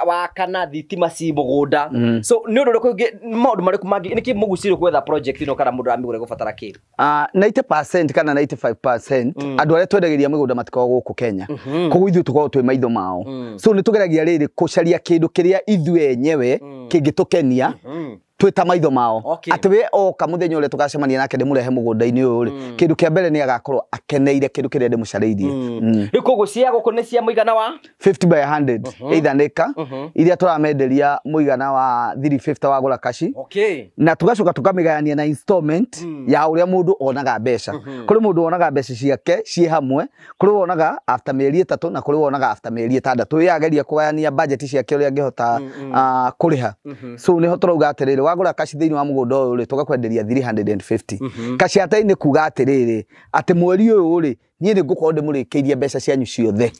wa kana thitima ci mũgũnda. So nĩ ũndũ ũrĩkũ ũngĩ, maũndũ marĩkũ mangĩ nĩkĩ mũgucĩrĩrio gwetha project ĩno kana mũndũ aramĩgũra gũbatara kĩ? 90% kana 95% andũ arĩa twendagĩria mĩgũnda matikoragwo gũkũ Kenya. Koguo ithuĩ tũkoragwo twĩ maitho mao. So nĩ tũgeragia rĩrĩ kũcaria kĩndũ kĩrĩa ithuĩ enyewe kĩngĩtũkenia twĩ ta maitho mao. Atĩ we oka mũthenya ũrĩa tũgacemania nake ndĩmũrehe mũgũnda-inĩ ũyũ rĩ, kĩndũ kĩa mbere nĩ agakorwo akeneire kĩndũ kĩrĩa ndĩmũcarĩirie. Rĩu koguo cia gũkũ nĩ cia mũigana wa 50 by 100 either nĩka iria tũramenderia mũigana wa 350 wagũra kaci. Na tũgacoka tũkamĩgayania na installment ya ũrĩa mũndũ onaga mbeca. Kũrĩ mũndũ wonaga mbeca ciake ciĩ hamwe, kũrĩ wonaga after mĩeri 3 na kũrĩ wonaga after mĩeri 6. Yageria kũgayania budget ciake ũrĩa angĩhota kũrĩha. So nĩho tũrauga atĩrĩrĩ, wagũra kaci thĩinĩ wa mũgũnda ũyũ rĩ, tũgakwenderia 350. Kaci atai nĩ kuga atĩrĩrĩ, atĩ mweri ũyũ rĩ, niĩ nĩ ngũkorwo ndĩmũrĩkĩirie mbeca cianyu ciothe.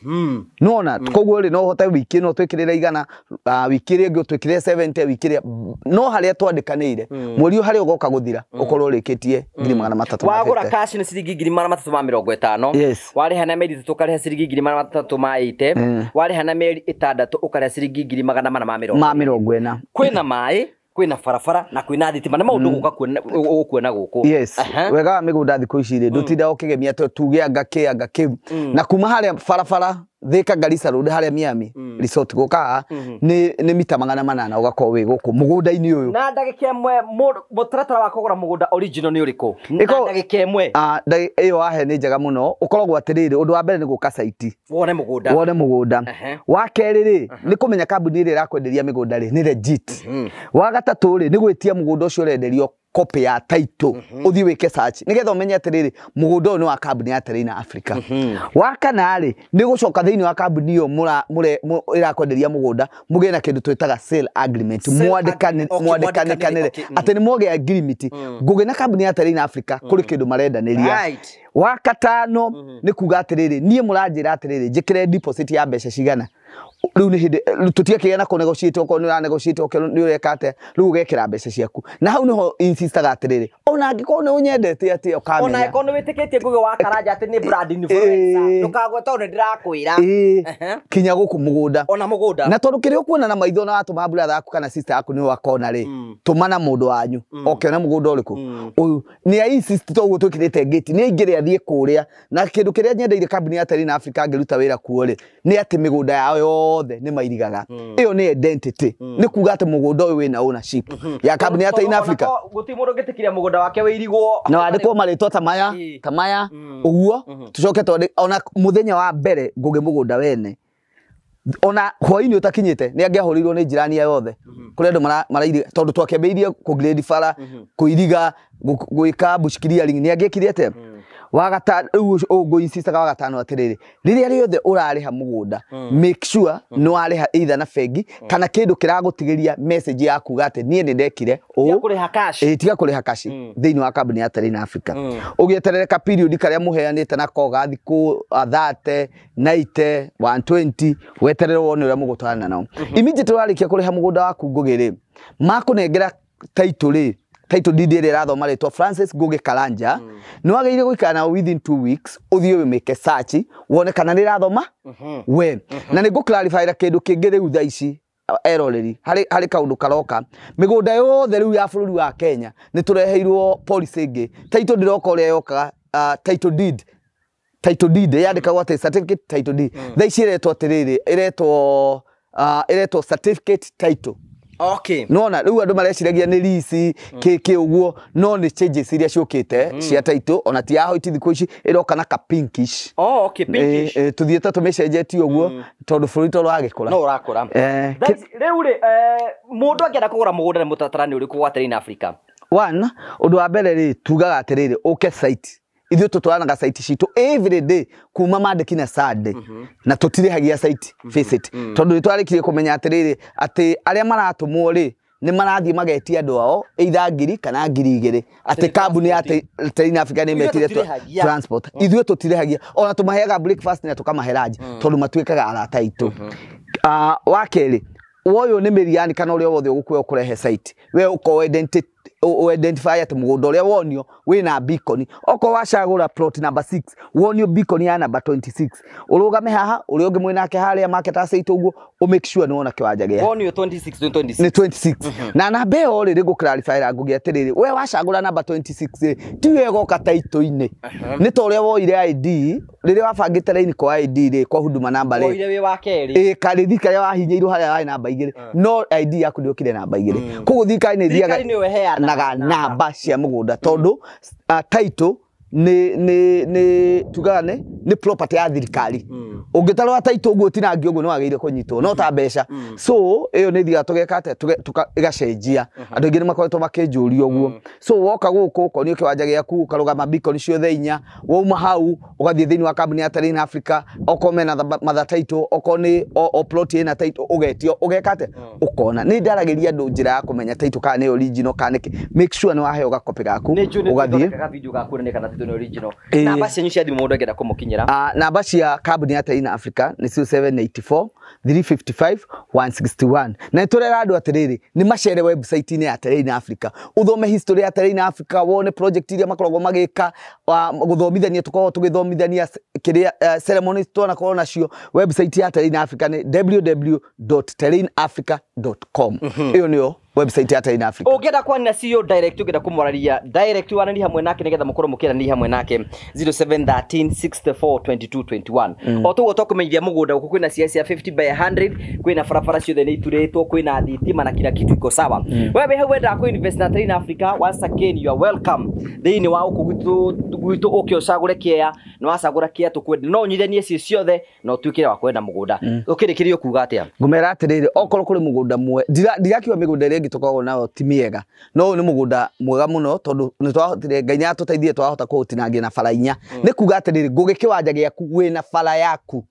Nona koguo rĩ, no ũhote wiki ĩno twĩkĩrĩre 100, wiki ĩrĩa ĩngĩ ũtwĩkĩrĩre 70, wiki ĩrĩa no harĩa twandĩkanĩire mweri ũyũ harĩa ũgoka gũthira ũkorwo ũrĩkĩtie 350. Wagũra cash nĩ ciringi 350. Warĩha na mĩeri 3 ũkarĩha ciringi 380. Warĩha na mĩeri 6 ũkarĩha ciringi 440. Kwĩna maĩ, kwĩna barabara na kwĩna thitima, nĩ maũndũ gũka kuona gũkũ. Yes. Wega wa mĩgũnda thikũ ici rĩ, ndũtindaga ũkĩgemia atĩ tuge anga kĩ anga kĩu. Na kuma harĩa barabara Thika Garissa Road harĩa Miami Resort gũka nĩ mita 800 ũgakorwo wĩ gũkũ mũgũnda-inĩ ũyũ. Na ndagĩka ĩmwe, mũtaratara wa kũgũra mũgũnda original nĩ ũrĩkũ? Na ndagĩka ĩmwe. Ĩyo wahe nĩ njega mũno. Ũkoragwo atĩrĩrĩ, ũndũ wa mbere nĩ gũka site. Wone mũgũnda. Wone mũgũnda. Wa kerĩ rĩ, nĩ kũmenya kambuni ĩrĩa ĩrakwenderia mĩgũnda rĩ, nĩ legit. Wa gatatũ rĩ, nĩ gwĩtia mũgũnda ũcio ũrenderio copy ya title, ũthiĩ wĩke search nĩgetha ũmenye atĩrĩrĩ mũgũnda ũyũ nĩ wa kambuni ya Terrain Africa. Wa kana rĩ, nĩ gũcoka thĩinĩ wa kambuni ĩyo ĩrakwenderia mũgũnda mũgĩe na kĩndũ twĩtaga sale agreement, mwandĩkanĩre atĩ nĩ mwagĩa agreement ngũgĩ na kambuni ya Terrain Africa kũrĩ kĩndũ marendanĩria. Wa katano nĩ kuga atĩrĩrĩ, niĩ mũranjĩra atĩrĩrĩ njĩkĩre deposit ya mbeca cigana. Rĩu nĩ hĩndĩ tũtiakĩgĩa na kũnegotiate, okorwo nĩ ũranegotiate, okorwo nĩ ũreka atĩa, rĩu ũgekĩra mbeca ciaku. Na hau nĩho insistaga atĩrĩrĩ, ona angĩkorwo nĩ ũnyendete atĩa ũkamenya, ona angĩkorwo nĩ wĩtĩkĩtie Ngugi wa Karanja atĩ nĩ brand influencer, ndũkagwe tondũ nĩ ndĩrakwĩra kinya gũkũ mũgũnda, ona mũgũnda. Na tondũ kĩrĩa ũkuona na maitho na watũma brother yaku kana sister yaku nĩ wakona rĩ, tũma na mũndũ wanyu oke ona mũgũnda ũrĩkũ ũyũ. Nĩ a insist toguo twĩkĩrĩte gate, nĩ aingĩre athiĩ kũrĩa. Na kĩndũ kĩrĩa nyendeire kambuni ya Terrain Africa ngĩruta wĩra kuo rĩ, nĩ atĩ mĩgũnda yao yothe nĩ mairigaga. Ĩyo nĩ identity, nĩ kuga atĩ mũgũnda ũyũ wĩna ownership ya kambuni ya Terrain Africa. Gũtirĩ mũndũ ũngĩtĩkĩria mũgũnda wake wĩirigwo na wandĩkwo marĩtwa ta maya ta maya ũguo. Tũcoke twandĩke ona mũthenya wa mbere Ngugi mũgũnda wene, ona hwainĩ ũtakinyĩte nĩ angĩahũrĩirwo nĩ jirani yothe kũrĩa andũ marairiga, tondũ twakĩambĩrĩirie kũgrade bara, kũiriga, gwĩka bush clearing, nĩ angĩekire atĩa. Wa gatano rĩu ngũinsistaga wa gatano atĩrĩrĩ, rĩrĩa rĩothe ũrarĩha mũgũnda, make sure nĩ warĩha either na bengi kana kĩndũ kĩragũtigĩria message ya kuga atĩ niĩ nĩ ndekire ũũ. Kũrĩha cash. Tiga kũrĩha cash thĩinĩ wa kambuni ya Terrain Africa. Ũgĩeterere ka period karĩa mũheanĩte nako ga thikũ 30, 90, 120, weterere wone ũrĩa mũgũtwarana nao. Immediately warĩkia kũrĩha mũgũnda waku Ngugi rĩ, makũnengera title rĩ, title deed ĩrĩa ĩrathoma rĩtwa Francis Ngugi Karanja, nĩ wagĩrĩire gũikara nao within 2 weeks, ũthiĩ ũmĩke search wone kana nĩ ĩrathoma we. Na nĩ ngũ-clarify kĩndũ kĩngĩ rĩu thaa ici eroreri, harĩ kaũndũ karoka. Mĩgũnda yothe rĩu ya bũrũri wa Kenya nĩ tũreheirwo policy ĩngĩ. Title ndĩroka ũrĩa yokaga, title deed, title deed yandĩkagwo atĩ certificate title deed. Thaa ici ĩretwo atĩrĩrĩ, ĩretwo certificate title. Nona rĩu andũ mareciragia nĩ lease kĩ ũguo, no nĩ changes iria ciũkĩte cia title, ona ti ya white thikũ ici ĩroka na ka pinkish. Pinkish. Tũthiĩte tũmĩcenjetie ũguo tondũ bũrũri to ũragĩkũra. No ũrakũra. Rĩu rĩ, mũndũ angĩenda kũgũra mũgũnda nĩ mũtaratara nĩ ũrĩkũ wa Terrain Africa? One, ũndũ wa mbere rĩ, tugaga atĩrĩrĩ, ũke site. Ithuĩ tũtwaranaga site citũ every day kuma Monday kinya Sunday, na tũtirĩhagia site visit, tondũ nĩ twarĩkirie kũmenya atĩrĩrĩ atĩ arĩa maratũmwo rĩ Nĩ marathiĩ magetia andũ ao either 1000 kana 2000 atĩ kambuni ya Terrain Africa nĩ metire transport. Ithuĩ tũtirĩhagia, ona tũmaheaga breakfast na tũkamahe lunch tondũ matuĩkaga arata aitũ. Wa kerĩ, woyũ nĩ mĩriani kana ũrĩa wothe ũgũkuoya ũkũrehe site, we ũkorwo identify atĩ mũgũnda ũrĩa wonio wĩna beacon. Okorwo wacagũra plot number 6, wonio beacon ya number 26, ũrũgame haha, ũrĩa ũngĩ mwĩnake harĩa market asset ũguo, ũ make sure nĩ wona kĩwanja gĩa wonio 26 26 nĩ 26. Na namba ĩyo rĩ, rĩngũ clarify ra ngũgĩ atĩrĩrĩ, we wacagũra namba 26 rĩ, ti we goka taitũ-inĩ, nĩ ta ũrĩa woire ID rĩrĩa wabangĩte raini kwa ID rĩ, kwa huduma namba rĩ, woire wĩ wa kerĩ. Ĩ karĩthi karĩa wahinyĩirwo harĩa warĩ namba 2, no ID yaku ndĩokire namba 2. Koguo thirikari nĩ Thirikari nĩyo ĩheanaga ĩthiaga namba cia mũgũnda tondũ title nĩ tugaga nĩ property ya thirikari. Ũngĩtarora title ũguo ũtinangio ũguo nĩ wagĩrĩire kũnyitwo no ta mbeca. So ĩyo nĩ ithiaga tũgeka atĩa, ĩgacenjia. Andũ aingĩ nĩ makoretwo makĩnjũria ũguo. So woka gũkũ ũkonio kĩwanja gĩaku, ũkarũgama beacon ciothe inya, wauma hau ũgathiĩ thĩinĩ wa kambuni ya Terrain Africa, okorwo mena matha title, okorwo nĩ o plot ĩna title, ũgetio ũgeka atĩa, ũkona. Nĩ ndaragĩria andũ njĩra ya kũmenya title kana nĩ original kana nĩkĩ. Make sure nĩ waheo gakopi gaku ũgathiĩ. Nĩ video ga kuonania kana title nĩ original. Namba cianyu cia thimũ mũndũ angĩenda kũmũkinyĩra? Namba cia kambuni ya Terrain Africa nĩ 0784 355 161. Na nĩtũrera andũ atĩrĩrĩ, nĩ macere website-inĩ ya Terrain Africa, ũthome history ya Terrain Africa, wone project iria makoragwo magĩka, gũthomithania tũkoragwo tũgĩthomithania kĩrĩa ceremonies twanakorwo nacio. Website ya Terrain Africa nĩ www.terrainafrica.com. Ĩyo nĩyo website ya Terrain Africa. Ũngĩenda kwaria na CEO direct, ũngĩenda kũmwararia direct, waranĩrie hamwe nake nĩgetha mũkorwo mũkĩaranĩria hamwe nake 0713 64 22 21. O toguo tũkũmenyithia mũgũnda gũkũ kwĩna cia 50 by 100, kwĩna barabara ciothe nĩ iturĩtwo, kwĩna thitima na kila kitu iko sawa. Wewe wĩ hau wendaga kũ invest na Terrain Africa, once again you are welcome thĩinĩ wa gũkũ gwitũ, ũke ũcagũre kĩea, na wacagũra kĩea tũkwenda no ũnyithanie ciĩ ciothe na ũtuĩke wa kwenda mũgũnda. Ũkĩrĩkĩria ũkuga atĩa? Ngũmera atĩrĩrĩ, okorwo kũrĩ mũgũnda ndirakiuga mĩgũnda ĩrĩa ĩngĩ tũkoragwo nayo ti mĩega, no ũyũ nĩ mũgũnda mwega mũno tondũ nĩ twahotire, Ngai nĩ atũteithie twahota kũũtinangia na bara inya. Nĩ kuga atĩrĩrĩ, ngũgĩ kĩwanja gĩaku wĩna bara yaku,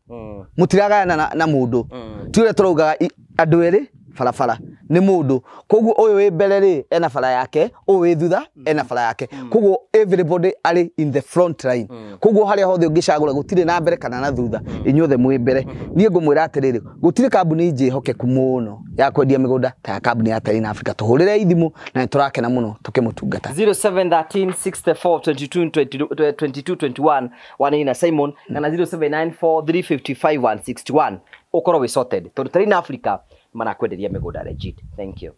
mũtiragayana na mũndũ. Ti ũrĩa tũraugaga andũ erĩ barabara nĩ mũndũ. Koguo ũyũ wĩ mbere rĩ ena bara yake, ũyũ wĩ thutha ena bara yake. Koguo everybody arĩ in the front line. Koguo harĩa hothe ũngĩcagũra gũtirĩ na mbere kana na thutha, inyuothe mwĩ mbere. Niĩ ngũmwĩra atĩrĩrĩ, gũtirĩ kambuni njĩhokeku mũno ya kwendia mĩgũnda ta ya kambuni ya Terrain Africa. Tũhũrĩre ithimũ na nĩtũrakena mũno tũkĩmũtungata. 0713 64 22 22 21 wanina Simon kana 0794 355 161 ũkorwo wĩ sorted tondũ Terrain Africa marakwenderia mĩgũnda legit. Thank you.